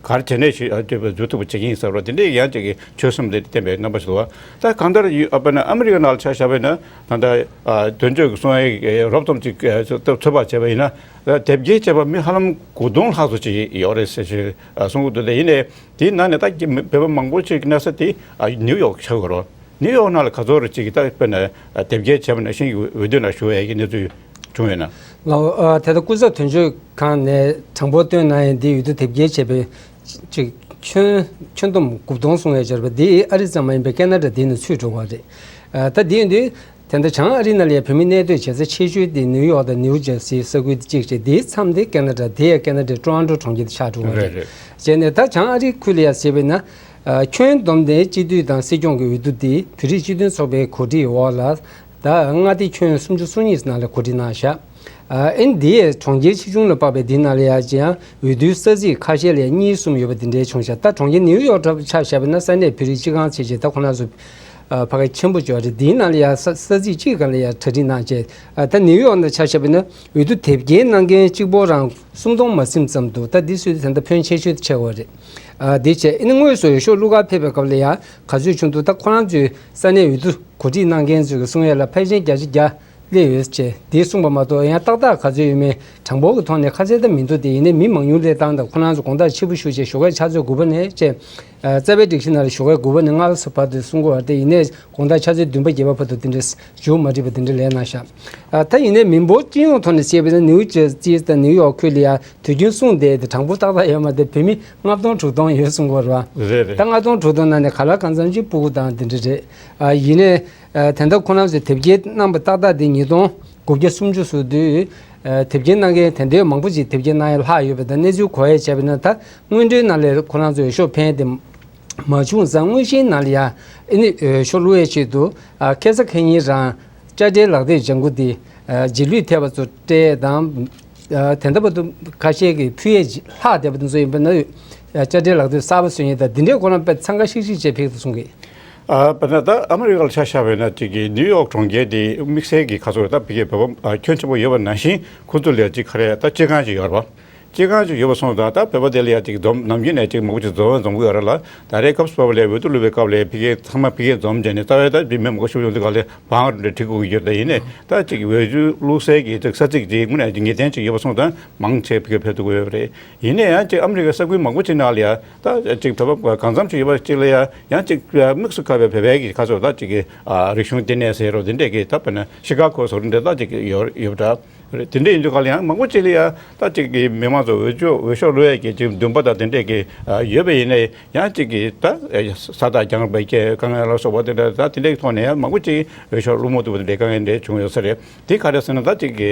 ག་རེ་བྱས་ནས་ཞུ་ཨ་འགྲུབ་པ་འགྲུབ་ཐུབ་པ་བྱེད་ཀྱི་ཡིན་ཟེར་བ་དེ་འདྲའི་ཡང་ཅིག་གི་ཆོད་སེམས་དེ་བསྟན་པའི་རྣམ་པ་ཞིག་འདུག་བ། ད་གང་ལྟར་ཡུ་ཨ་པ་ན་ཨ་མི་རི་ཀ་ནང་ལ་ཆ་བཞག་པ་ཡིན་ན་ད་ལྟ་ཨ་དོན་གཅོད་ཀྱི་གསུང་ཡག་གི་རོབ་ཙམ་ཅིག་ཨ་ཚོད་ཚོད་དཔག་བྱས་པ་ཡིན་ན་ད་དེབ་སྐྱེལ་བྱས་པ་མི་ཧ་ལམ་དགུ་སྟོང་ལྷག་ཙམ་ཅིག་ཡོད་རེད་ཟེར་ཞིག་ཨ་གསུང་གི་འདུག་དེ་ཡིན་ནའི་དེའི་ནང་ནས་ད་བོད་པ་མང་པོ་ཅིག་གནས་ས་དེ་ཨ་ནིའུ་ཡོག་ཆགས་ཡོད་རེད། ནིའུ་ཡོག་ནང་ལ་ག་ཚོད་རེ་ཅིག་གི་ད་དཔེར་ན་དེབ་སྐྱེལ་བྱས་པ་ནང་བཞིན་གྱི་འོས་བསྡུ་ནང་ཞུགས་ཡས་ཀྱི་གནས་ཚུལ་བྱུང་ཡོད་ན། ལའོ། ཨ་དེ་ལྟར་སྐུ་ཚབ་དོན་གཅོད་ཁང་ནས་གྲངས་འབོར་བཏོན་གནང་ཡས་འདི་འོས་བསྡུ་དེབ་སྐྱེལ་བྱས་པའི་ཅིག་ཁྱོན་ཁྱོན་བསྡོམས་དགུ་སྟོང་གསུང་ཡས་བྱས་པ་འདི་ཨ་རི་ཙམ་མ་ཡིན་པའི་ཀེ་ན་ཌ་འདི་ནས་ཚུད་འགྲོ་བ་རེད། ཨ་ད་འདི་ཡིན་དུས་དེ་འདྲ་བྱང་ཨ་རི་ནང་ལ་ཡང་བོད་མི་གནས་སྡོད་བྱེད་ས་ཆེ་ཤོས་དེ་ནིའུ་ཡོག་དང་ནིའུ་ཇར་སི་ས་ཁུལ་དེ་གཅིག་རེད། འདིའི་མཚམས་དེ་ཀེ་ན་ཌ་དེ་ཡང་ཀེ་ན་ཌའི་ཀྲོ་ཨན་ཀྲོ་གྲོང་ཁྱེར་དུ་ཆགས་འགྲོ་བ་རེད། རེད་རེད། བྱས་ནས་ད་བྱང་ཨ་རིའི་ཁུལ་ལ་ཡང་གཟིགས་པ་ཡིན་ན། ཨ་ཁྱོན་བསྡོམས་ནས་སྤྱི་འཐུས་དང་སྲིད་སྐྱོང་གི་འོས་བསྡུ་དེ་བོད་རིགས་སྤྱི་མཐུན་ཚོགས་པའི་གོ་སྒྲིག་འོག་ལ་ད་མངའ་སྡེ་ཁྱོན་སུམ་ཅུ་སོ་གཉིས་ནང་ལ་གོ་སྒྲིག་གནང་བཞག་ཨ་ཨིན་འདི་ཡས་གྲོང་ཁྱེར་ཆེ་ཆུང་ལ་དཔག་པའི་འདི་ནང་ལ་ཡང་ཅིག་ཡང་འོས་བསྡུའི་ས་ཚིགས་ཁ་ཤས་ལ་ཡང་གཉིས་གསུམ་ཡོད་པ་འདི་འདྲའི་བྱུང་བཞག་ད་གྲོང་ཁྱེར་ནིའུ་ཡོག་འདྲ་པོ་ཆ་བཞག་པ་ན་ས་གནས་བོད་རིགས་སྤྱི་ཁང་བྱས་བྱས་ད་ཁོ་རང་ཚོ་ཨ་ཕ་གི་ཆེན་པོ་ཅིག་ཡོད་རེད། འདིའི་ནང་ལ་ཡང་ས་ས་ཚིགས་གཅིག་སྒང་ལ་ཡང་གྲ་སྒྲིག་གནང་བྱས་ཨ་ད་ནིའུ་ཡོག་ནང་ཆ་བཞག་པ་ན་འོས་བསྡུ་དེབ་སྐྱེལ་གནང་མཁན་གཅིག་པོ་རང་སུམ་སྟོང་མ་ཟིན་ཙམ་འདུག་ད་འདི་སུས་དེ་འདྲ་ཕོན་ཆེ་ཤོས་དེ་ཆགས་ཡོད་རེད། ཨ་དེ་བྱས་ཨ་ནི་དངོས་སུ་འོས་ཤོག་བླུག་གར་ཕེབས་པའི་སྐབས་ལ་ཡང་ག་ཚོད་བྱུང་འདུག་ད་ཁོ་རང་ཚོའི་ས་གནས་འོས་བསྡུ་གོ་སྒྲིག་གནང་མཁན་ཚོས་གསུང་ཡས་ལ་ཕལ་ཆེར་བརྒྱ་ཆ་བརྒྱ་སླེབས་ཡོད་ཅེས་དེ་གསུངས་པ་མ་གཏོགས་ཡང་ཏག་ཏག་ག་ཚོད་ཡོད་མེད་གྲངས་འབོར་གྱི་ཐོག་ནས་ཁ་གསལ་ད་མི་འདུག་དེ་ཡིན་ནའི་མི་མང་ཉུང་སླེབས་སྟངས་དང་ཁོ་རང་ཚོ་དགོང་དག་ཕྱི་པོ་ཞུ་བྱས་ཞོགས་ཀས་ཆུ་ཚོད་དགུ་པ་ནས་བྱས་རྩ་བའི་སྒྲིག་གཞི་ནང་ལ་ཞོགས་ཀས་དགུ་པ་ནས་ལྔ་པ་ཚོ་བར་དུ་གསུང་གི་ཡོད་རེད། དེ་ཡིན་ནའི་དགོང་དག་ཆུ་ཚོད་བདུན་པ་བརྒྱད་པ་བར་དུ་དེ་འདྲ་མཇུག་མ་སྒྲིལ་བ་དེ་འདྲ་ལས་གནང་ཤག་ཨ་ད་ཡིན་ནའི་མི་འབོར་སྤྱི་ཡོངས་ཐོག་ནས་བཤད་པ་ཡིན་ན་ནིའུ་ཇར་སི་དང་ནིའུ་ཡོག་ཁུལ་ལ་ཡང་དུས་རྒྱུན་གསུང་བསྡད་དེ་གྲངས་འབོར་ཏག་ཏག་ཡོད་མ་རེད། བོད་མི་ལྔ་སྟོང་དྲུག་སྟོང་ཡོད་གསུང་གི་ཡོད་རེད་བ། རེད་རེད། ད་ལྔ་སྟོང་དྲུག་སྟོང་ནང་ནས་ག་ལ་གང་འཚམ་ཅིག་སྤུ་གུ་དང་དེ་འདྲ་རེད། ཨ་ཡིན་ནའི་ཨ་ད་ལྟ་ཁོ་རང་ཚོས་དེབ་སྐྱེལ་གནང་པ་ཏག་ཏག་དེ་ཉིས་སྟོང་དགུ་བརྒྱ་སུམ་ཅུ་ཟུར་དུས་ཨ་དེབ་སྐྱེལ་གནང་མཁན་དེ་འདྲའི་མང་པོ་ཅིག་དེབ་སྐྱེལ་གནང་ཡ་ལྷག་ཡོད་པ་དང་གནས་ཚུལ་གོ་ཡ་བྱས་པ་ཡིན་ན་ད་སྔོན་འགྲོའི་ནང་ལས་ཁོ་རང་ཚོས་འོས་ཤོག་འཕེན་དེ། མ་བྱུང་ཙང་དངོས་གཞིའི་ནང་ལ་ཡང་ཨ་ནི་འོས་ཤོག་བླུག་ཡས་ཆེད་དུ་ཨ་ཁ་སང་ཁ་ཉིན་རང་དཔྱ་ཁྲལ་ལག་དེབ་ལྗང་ཁུ་འདི་ཨ་རྗེས་ལུས་ཐེབས་པ་ཚོ་སྤྲད་དང་ཨ་དེ་འདྲ་བར་དུ་ཁ་ཤས་ཀྱིས་ཕུལ་ཡས་ལྷག་བསྡད་པ་དེ་ཚོ་ཡིན་པ་ན་ཨ་དཔྱ་ཁྲལ་ལག་དེབ་གསར་པ་བཟོ་མཁན་དང་འདི་འདྲའི་ཁོ་རང་དཔེ་འཚང་ཁ་ཤིག་ཤིག་བྱས་ཕེབས་འདུག་གསུང་གི། ཨ་དཔེར་ན་ད་ཨ་མི་རི་ཀ་ལ་ཆ་བཞག་པ་ཡིན་ན་ཅིག་གི་ནིའུ་ཡོག་གྲོང་ཁྱེར་འདི་དམིགས་བསལ་གྱི་ཁ་སོ་ད་ཕ་གིའི་བོད་པ་ཨ་ཁྱོན་ཆེན་པོ་ཡོད་པ་ནང་བཞིན་ཁོ་ཚོ་ལ་ཅིག་ག་རེ་ད་སྤྱི་ཁང་ཅིག་ཡོད་རེད་བ། སྤྱི་ཁང་ཅིག་ཡོད་པ་སོང་ཙང་ད་བོད་པ་དེ་ལ་ཡང་ཅིག་འཛོམས་ནམ་རྒྱུན་ནས་ཅིག་མང་པོ་ཅིག་འཛོམས་འཛོམས་ཀྱི་ཡོད་རེད་ལ། ད་རེས་སྐབས་སུ་བབས་པ་ལ་འོས་བསྡུ་བླུག་པའི་སྐབས་ལ་ཕ་གིའི་ཚང་མ་ཕ་གིར་འཛོམས་བྱས་ནས་རྩ་བའི་ད་མི་མང་པོ་ཞིག་ཡོང་དུས་སྒང་ལ་བང་རིམ་འདྲ་བྲི་དགོས་ཀྱི་ཡོད་རེད། ཡིན་ནའི་ད་ཅིག་འོས་བསྡུ་བླུག་སའི་གི་ཅིག་ས་ཚིགས་ཅིག་དངོས་གནས་ངེས་གཏན་ཅིག་ཡོད་པ་སོང་ཙང་མང་ཆེ་ཕ་གིར་ཕེབས་ཐུབ་ཀྱི་ཡོད་རེད། ཡིན་ནའི་ཡང་ཅིག་ཨ་མི་རི་ཀའི་ས་ཁུལ་མང་པོ་ཅིག་ནང་ལ་ཡང་ད་ཅིག་བོད་པ་གང་འཚམ་ཅིག་ཡོད་པ་ཅིག་ལ་ཡང་ཡང་ཅིག་དམིགས་སུ་བཀར་བའི་བོད་པའི་གི་ཁ་སོ་ད་ཅིག་གི་རིག་གཞུང་བསྟི་གནས་ཟེར་རོ་དེ་འདྲས་ཀྱི་ད་དཔེར་ན་ཤི་ཀ་གོ་སོགས་འདྲ་ད་ཅིག་ཡོད་ཡོད་པ་འདྲ། རེད། དེ་འདྲ་ཡིན་དུས་ག་ལ་ཡང་མང་པོ་ཅིག་ལ་ཡང་ད་ཅིག་གི་མི་མང་ཚོ་འོས་ཆོས་འོས་ཤོག་བླུག་ཡས་ཀྱི་ཅིག་འདུན་པ་དང་དེ་འདྲས་ཀྱི་ཡོད་པ་ཡིན་ནའི་ཡང་ཅིག་གི་ད་ས་རྟགས་རྒྱང་རིང་པའི་དཀའ་ངལ་ལ་སོགས་པ་དེ་འདྲ་ད་དེ་འདྲའི་ཐོག་ནས་ཡང་མང་པོ་ཅིག་འོས་ཤོག་བླུག་མ་ཐུབ་པ་དེ་འདྲའི་དཀའ་ངལ་འདྲ་བྱུང་ཡོད་ས་རེད། དེ་ག་རེ་ཟེར་ན་ད་ཅིག་གི་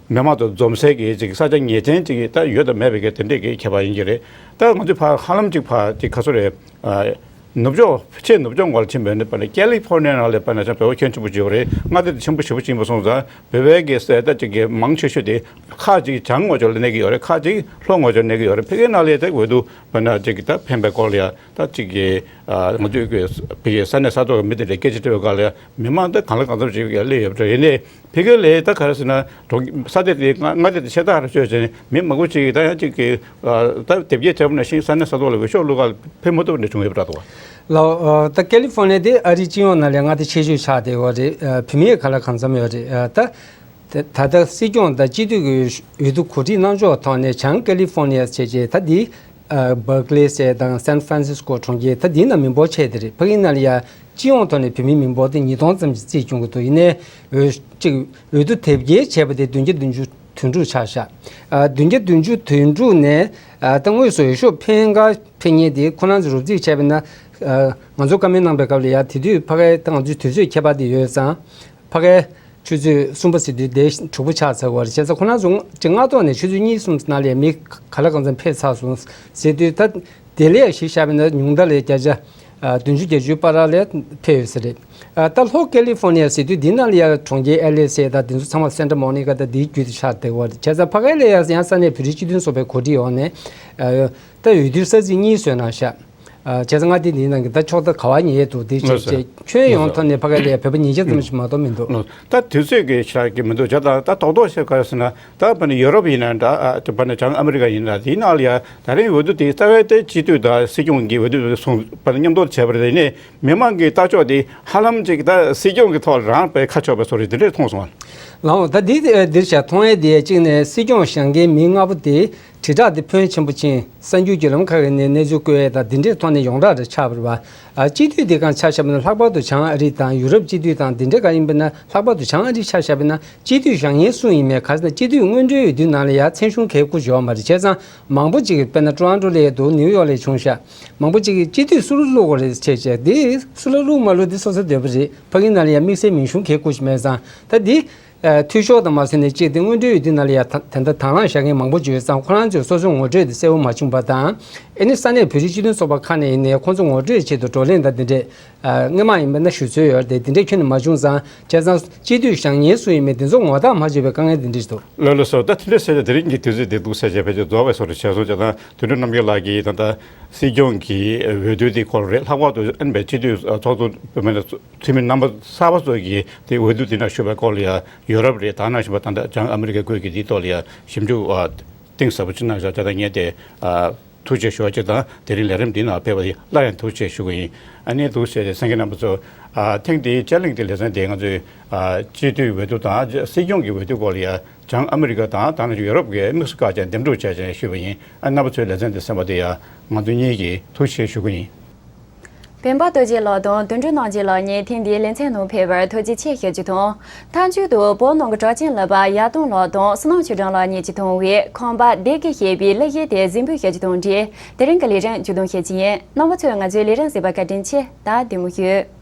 མི་མང་ཚོ་འཛོམས་སའི་གི་ཅིག་ས་ཆ་ངེས་ཅན་ཅིག་ད་ཡོད་དང་མེད་པའི་གི་དེ་འདྲས་ཀྱི་ཁྱད་པར་ཡིན་གྱི་རེད། ད་ང་ཚོས་ཕར་ཧ་ལམ་ཅིག་ཕར་ཅིག་ག་ཚོད་རེད། ནུབ་ཕྱོགས་ཆེས་ནུབ་ཕྱོགས་ངོས་ལ་ཕྱིན་པའི་ནི་པ་ནི་ཀེ་ལི་ཕོར་ནི་ཡ་ནང་ལ་པ་ནི་ཅང་བོད་པ་ཁྱོན་ཆེན་པོ་ཅིག་ཡོད་རེད། མངའ་སྡེ་དེ་ཆེན་པོ་ཞེ་པོ་ཅིག་ཡིན་པ་སོང་ཙང་བོད་པའི་གི་ས་ད་ཅིག་གི་མང་ཆེ་ཤོས་དེ་ཁག་ཅིག་བྱང་ངོས་ཕྱོགས་ལ་གནས་ཀྱི་ཡོད་རེད། ཁག་ཅིག་ལྷོ་ངོས་ཕྱོགས་གནས་ཀྱི་ཡོད་རེད། ཕ་གིའི་ནང་ལ་ད་འོས་བསྡུ་པ་ནི་ཅིག་གི་ད་ཕན་པའི་སྐོར་ལ་ཡ་ད་ཅིག་གི་ང་ཚོའི་གི་ཕ་གིའི་ས་གནས་ས་ཐོག་གི་མི་དེ་འདྲས་སྐད་ཆ་དྲི་བའི་སྐབས་ལ་ཡ་མི་མང་ད་གང་ལ་གང་འཚམ་ཅིག་ཡ་སླེབས་ཡོད་པ་རེད། ཡིན་ནའི་ཕ་གི་ལ་ད་ག་རེ་ཟེར་ན་གྲོང་ས་དེ་དེ་མངའ་སྡེ་དེ་ཆེ་ཐག་རེ་ཆོད་བྱས་ནས་མི་མང་པོ་ཅིག་ད་ཡང་ཅིག་གི་ད་དེབ་སྐྱེལ་བྱས་པ་ནང་བཞིན་ས་གནས་ས་ཐོག་ལ་འོས་ཤོག་བླུག་ག་ཕེབས་མ་ཐུབ་པ་འདྲ་བྱུང་ཡོད་པ་འདྲ་འདུག་བ། ལགས། ད་ཀེ་ལི་ཧྥོ་ནི་ཡ་དེ་ཨ་རིའི་སྤྱི་ཡོངས་ནང་ལས་མངའ་སྡེ་ཆེ་ཤོས་ཆགས་བསྡད་ཡོད་རེད། བོད་མི་ག་ལ་གང་འཚམ་ཡོད་རེད། ད་ད་ལྟ་སྲིད་སྐྱོང་དང་སྤྱི་འཐུས་ཀྱི་འོས་བསྡུ་གོ་སྒྲིག་གནང་ཕྱོགས་ཐོག་ནས་བྱང་ཀེ་ལི་ཧྥོ་ནི་ཡ་བྱས་རྗེས་ད་འདི་བར་ཀ་ལེ་ཟེར་དང་སན་ཧྥ་རན་སིས་ཀོ་གྲོང་ཁྱེར་ད་འདི་ན་མི་འབོར་ཆེ་དེ་རེད། ཕ་གིའི་ནང་ལ་ཡ་སྤྱི་ཡོངས་ཐོག་ནས་བོད་མིའི་མི་འབོར་དེ་ཉིས་སྟོང་ཙམ་ཞིག་རྩིས་བྱུང་གི་འདུག་ཡིན་ནའི་འོས་གཅིག་འོས་བསྡུ་དེབ་སྐྱེལ་བྱས་པ་དེ་བདུན་བརྒྱ་བདུན་ཅུ་དོན་དྲུག་ཆགས་ཤག་ཨ་བདུན་བརྒྱ་བདུན་ཅུ་དོན་དྲུག་ནས་ཨ་ད་དངོས་སུ་འོས་ཤོག་འཕེན་ག་འཕེན་མཁན་དེ་ཁོ་རང་ཚོས་རོབ་རྩིས་བྱས་པ་ན་ཨ་ང་ཚོ་བཀའ་མོལ་གནང་པའི་སྐབས་ལ་ཡ་དེ་དུས་ཕ་གིའི་ད་ང་ཚོའི་དུས་ཚོད་ཁྱད་པར་དེ་ཡོད་ཙང་ཕ་གིའི་ཆུ་ཚོད་གསུམ་པ་ཟེར་དུས་དེ་དྲུག་པ་ཆགས་ཚར་བ་རེད། བྱས་ཙང་ཁོ་རང་ཚོ་ཅིག་སྔ་ཐོག་ནས་ཆུ་ཚོད་གཉིས་གསུམ་ནང་ལ་མི་ག་ལ་གང་འཚམ་ཕེབས་ཚར་སོང་ཟེར་དུས་ད་དེ་ལས་གཞི་བཞག་པ་ན་ཉུང་མཐའ་ལ་བརྒྱ་ཆ་ ཨ་བདུན་ཅུ་བརྒྱད་ཅུའི་བར་ལ་ཕེབས་ཡོད་ས་རེད། ཨ་ད་ལྷོ་ཀེ་ལི་ཧྥོར་ནི་ཡ་ཟེར་དུས་འདི་ནང་ལ་ཡ་གྲོང་ཁྱེར་ཨེལ་ཨེ་ཟེར་ད་འདི་ཚོ་ཚང་མ་སན་ཊ་མོ་ནི་ཀ་ད་འདིའི་རྒྱུད་དུ་ཆགས་བསྡད་ཡོད་རེད། བྱས་ཙང་ཕ་གི་ལ་ཡ་ཡང་ས་གནས་བོད་རིགས་སྤྱི་མཐུན་ཚོགས་པའི་གོ་སྒྲིག་འོག་ནས་ཨ་ད་འོས་བསྡུའི་ས་ཚིགས་གཉིས་བཟོས་གནང་ཤག་ཨ་བྱས་ཙང་ང་དེ་འདིའི་ནང་གི་ད་ཕྱོགས་མཐའ་ག་བ་ཉེ་འདུག་དེ་ལགས་བྱས་སོ། བྱས་ཁྱོན་ཡོངས་ཐོག་ནས་ཕ་གི་ལ་ཡ་བོད་པ་ཉིས་བརྒྱ་ཙམ་ཞིག་མ་གཏོགས་མི་འདུག་ལགས། ད་དུས་ཚོད་ཀྱི་ཆ་གི་མི་འདུག་བྱས་ཙང་ད་རྡོག་རྡོག་བཤད་ག་རེ་ཟེར་ན། ད་བར་ནས་ཡུ་རོབ་ཡིན་ན་འདྲ། ཨ་དེ་བར་ནས་བྱང་ཨ་མི་རི་ཀ་ཡིན་ན་འདྲ། དེའི་ནང་ལ་ཡ་ད་རིང་འོས་བསྡུ་དེ་རྩ་བའི་དེ་སྤྱི་འཐུས་དང་སྲིད་སྐྱོང་གི་འོས་བསྡུ་སོང་བར་མཉམ་དུ་བྱས་པ་རེད། དེ་ནས་མི་མང་གི་ལྟ་ཕྱོགས་དེ་ཧ་ལམ་ཅིག་ད་སྲིད་སྐྱོང་གི་ཐོག་ལ་རང་དཔེ་ཁ་ཕྱོགས་པའི་བཟོ་འདྲ་དེ་འདྲས་མཐོང་སོང་བ། ལགས་འོང་། ད་འདི་འདིར་བྱ་མཐོང་ཡས་དེ་གཅིག་ནས་སྲིད་སྐྱོང་བཞེངས་མཁན་མི་ལྔ་པོ་དེ་དྲིལ་བསྒྲགས་དེ་ཕོན་ཆེན་པོ་ཕྱིན། གསར་འགྱུར་བརྒྱུད་ལམ་ཁག་གི་ནས་གནས་ཚུལ་བཀོད་ཡས་དང་འདི་འདྲས་ཐོག་ནས་ཡོངས་གྲགས་རེ་ཆགས་པ་རེད་བ། ཨ་སྤྱི་འཐུས་དེ་གང་ཆ་བཞག་པ་ན་ལྷག་པར་དུ་བྱང་ཨ་རི་དང་ཡུ་རོབ་སྤྱི་འཐུས་དང་དེ་འདྲ་ག་ཡིན་པ་ན་ལྷག་པར་དུ་བྱང་ཨ་རི་ཆ་བཞག་པ་ན་སྤྱི་འཐུས་བཞེངས་མཁན་སུ་ཡིན་མིན། ག་ཟེར་ན་སྤྱི་འཐུས་སྔོན་འགྲོའི་འོས་བསྡུ་ནང་ལ་ཡ་མཚན་གཞུང་གས་བཀུར་ཡོད་མ་རེད། བྱས་ཙང་མང་པོ་ཅིག་གིས་དཔེར་ན་ཀྲོ་ཨན་ཀྲོ་ལ་ཡ་འདུག་ནིའུ་ཡོག་ལ་ཡ་བྱུང་ཤག་མང་པོ་ཅིག་གིས་སྤྱི་འཐུས་སུ་ལ་བླུག་དགོས་རེད་ཅེས་བྱས། དེ་སུ་ལ་བླུག་མ་བླུག་དེ་སོ་སོའི་འདོད་པ་རེད། ཕ་གི་ནང་ལ་ཡ་དམིགས་བསལ་མིང་གཞུང་གས་བཀུར་ཞིག་མེད་ཙང་ད་འདི། ཨ་འཐུས་ཤོར་དང་མ་ཟིན་ནས་གཅིག་དེ་སྔོན་འགྲོའི་འོས་བསྡུ་ནང་ལ་ཡ་ད་དེ་འདྲ་དང་བླངས་བཞག་མཁན་མང་པོ་ཅིག་ཡོད་ཙང་ཁོ་རང་ཚོས་སོ་སོའི་ངོ་སྤྲོད་དེ་གསལ་པོ་མ་བྱུང་བ་དང་། ཨེ་ནི་ས་གནས་བོད་རིགས་སྤྱི་མཐུན་ཚོགས་པ་ཁག་ནས་ཡིན་ནའི་ཁོང་ཚོ་ངོ་སྤྲོད་ཆེད་དུ་བགྲོ་གླེང་དང་དེ་འདྲས་ཨ་སྔོན་མ་ཡིན་པ་ན་ཞུ་སྲོལ་ཡོད་རེད་དེ། དེ་འདྲས་ཁྱོན་ནས་མ་བྱུང་ཙང་། བྱས་ཙང་སྤྱི་འཐུས་བཞེངས་མཁན་སུ་ཡིན་མིན་དེ་ཚོ་ངོ་རྟགས་མ་བྱས་པའི་དཀའ་ངལ་དེ་འདྲས་ཞིག་འདུག་ལགས་ལགས་སོ། ད་དེ་འདྲས་ཟེར་ཏེ་དེ་རིང་གི་དུས་ཚོད་དེ་འདུག་ཟེར་བྱས་ཕལ་ཆེར་རྫོགས་པའི་བཟོ་འདྲ་བྱས་སོང་། བྱས་ཙང་དོན་གྲུབ་རྣམ་རྒྱལ་ལགས་ཀྱིས་ད་ལྟ་སྲིད་སྐྱོང་གི་འོས་བསྡུ་དེ་སྐོར་རེད། ལྷག་པར་དུ་ཨ་ནི་བའི་སྤྱི་འཐུས་ཚོགས་གཙོ་མི་འཐུས་མི་རྣམ་པ་གསར་པ་ཚོ་གིས་དེ་འོས་བསྡུ་དེ་ནང་ཞུགས་པའི་སྐོར་ལ་ཡང་། ཡོ་རོབ་རེད། ད་ནང་བཞིན་པ་ད་ལྟ་བྱང་ཨ་མི་རི་ཀའི་ཁུལ་གྱི་དེའི་ཐོག་ལ་ཡང་ཞིབ་འཇུག་ཨ་གཏིང་ཟབ་པོ་ཅིག་གནང་བཞག་བྱས་ཙང་ངས་དེ་ཨ་ཐུགས་རྗེ་ཆེ་ཞུ་བ་གཅིག་དང་། དེ་རིང་ལས་རིམ་འདིའི་ནང་ཕེབས་པ་དེ་སླར་ཡང་ཐུགས་རྗེ་ཆེ་ཞུ་གི་ཡིན། ཨ་ནི་འདུག་སེ་གསན་མཁན་རྣམ་པ་ཚོ། ཨ་ཐེངས་འདིའི་དཔྱད་གླེང་དེ་ལེ་ཚན་དེ་ང་ཚོས་ཨ་སྤྱི་འཐུས་འོས་བསྡུ་དང་སྲིད་སྐྱོང་གི་འོས་བསྡུ་སྐོར་ལ་ཡང་བྱང་ཨ་མི་རི་ཀ་དང་ད་ནང་བཞིན་ཡོ་རོབ་ཀྱི་དམིགས་སུ་བཀར་བྱས་འདེམས་སྒྲུག་བྱས་བྱས་ཞུས་པ་ཡིན། ཨ་རྣམ་པ་ཚོས་ལེ་ཚན་འདི་གསན་པ་དེ་ཡང་ང་ཚོ་གཉིས་ཀྱིས་ཐུགས་རྗེ་ཆེ་ཞུ་གི་ཡིན། སྤེན་པ་རྡོ་རྗེ་ལགས་དང་དོན་གྲུབ་རྣམ་རྒྱལ་ལགས་གཉིས་ཐེངས་འདིའི་ལེ་ཚན་ནང་ཕེབས་པར་ཐུགས་རྗེ་ཆེ་ཞུ་རྒྱུ་དང་། མཐའ་མཇུག་ཏུ་བོད་ནང་གི་གྲགས་ཅན་གླུ་པ་ཡར་ལྟོང་ལགས་དང་བསོད་ནམས་ཆོས་སྒྲོན་ལགས་གཉིས་ཀྱིས་བཏང་བའི་ཁང་པ་སྡེ་དགེ་ཞེས་པའི་གླུ་གཞས་དེ་གཟིགས་འབུལ་ཞུ་རྒྱུ་དང་འབྲེལ་དེ་རིང་གི་ལས་རིམ་མཇུག་སྡོམ་ཞུ་རྒྱུ་ཡིན། རྣམ་པ་ཚོས་ང་ཚོའི་ལས་རིམ་གཟིགས་པར་བཀའ་དྲིན་ཆེ། ད་བདེ་མོ་བཞུགས།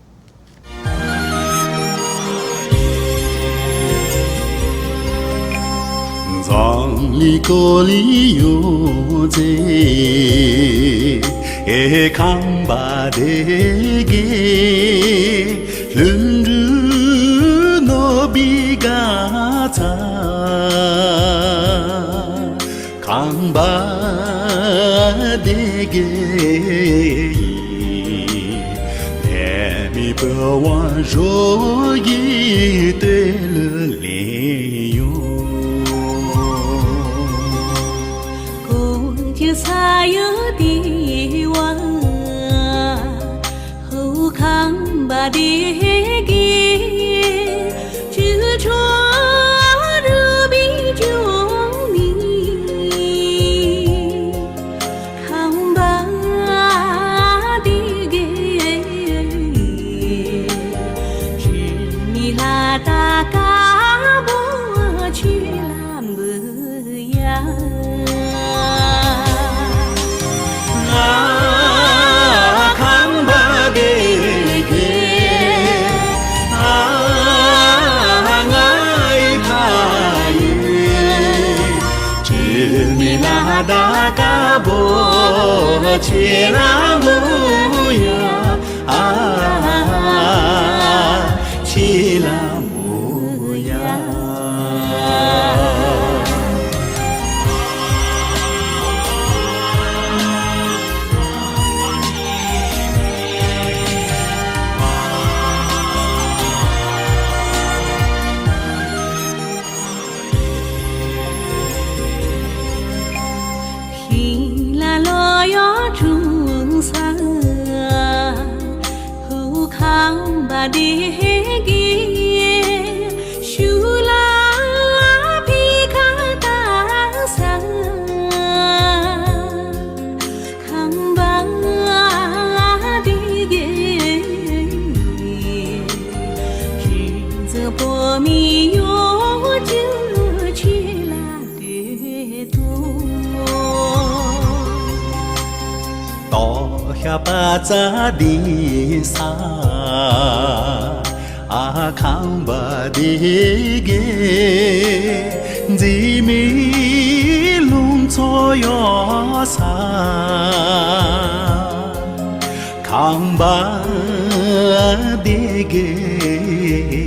ཨང་པ་དེ་གའི་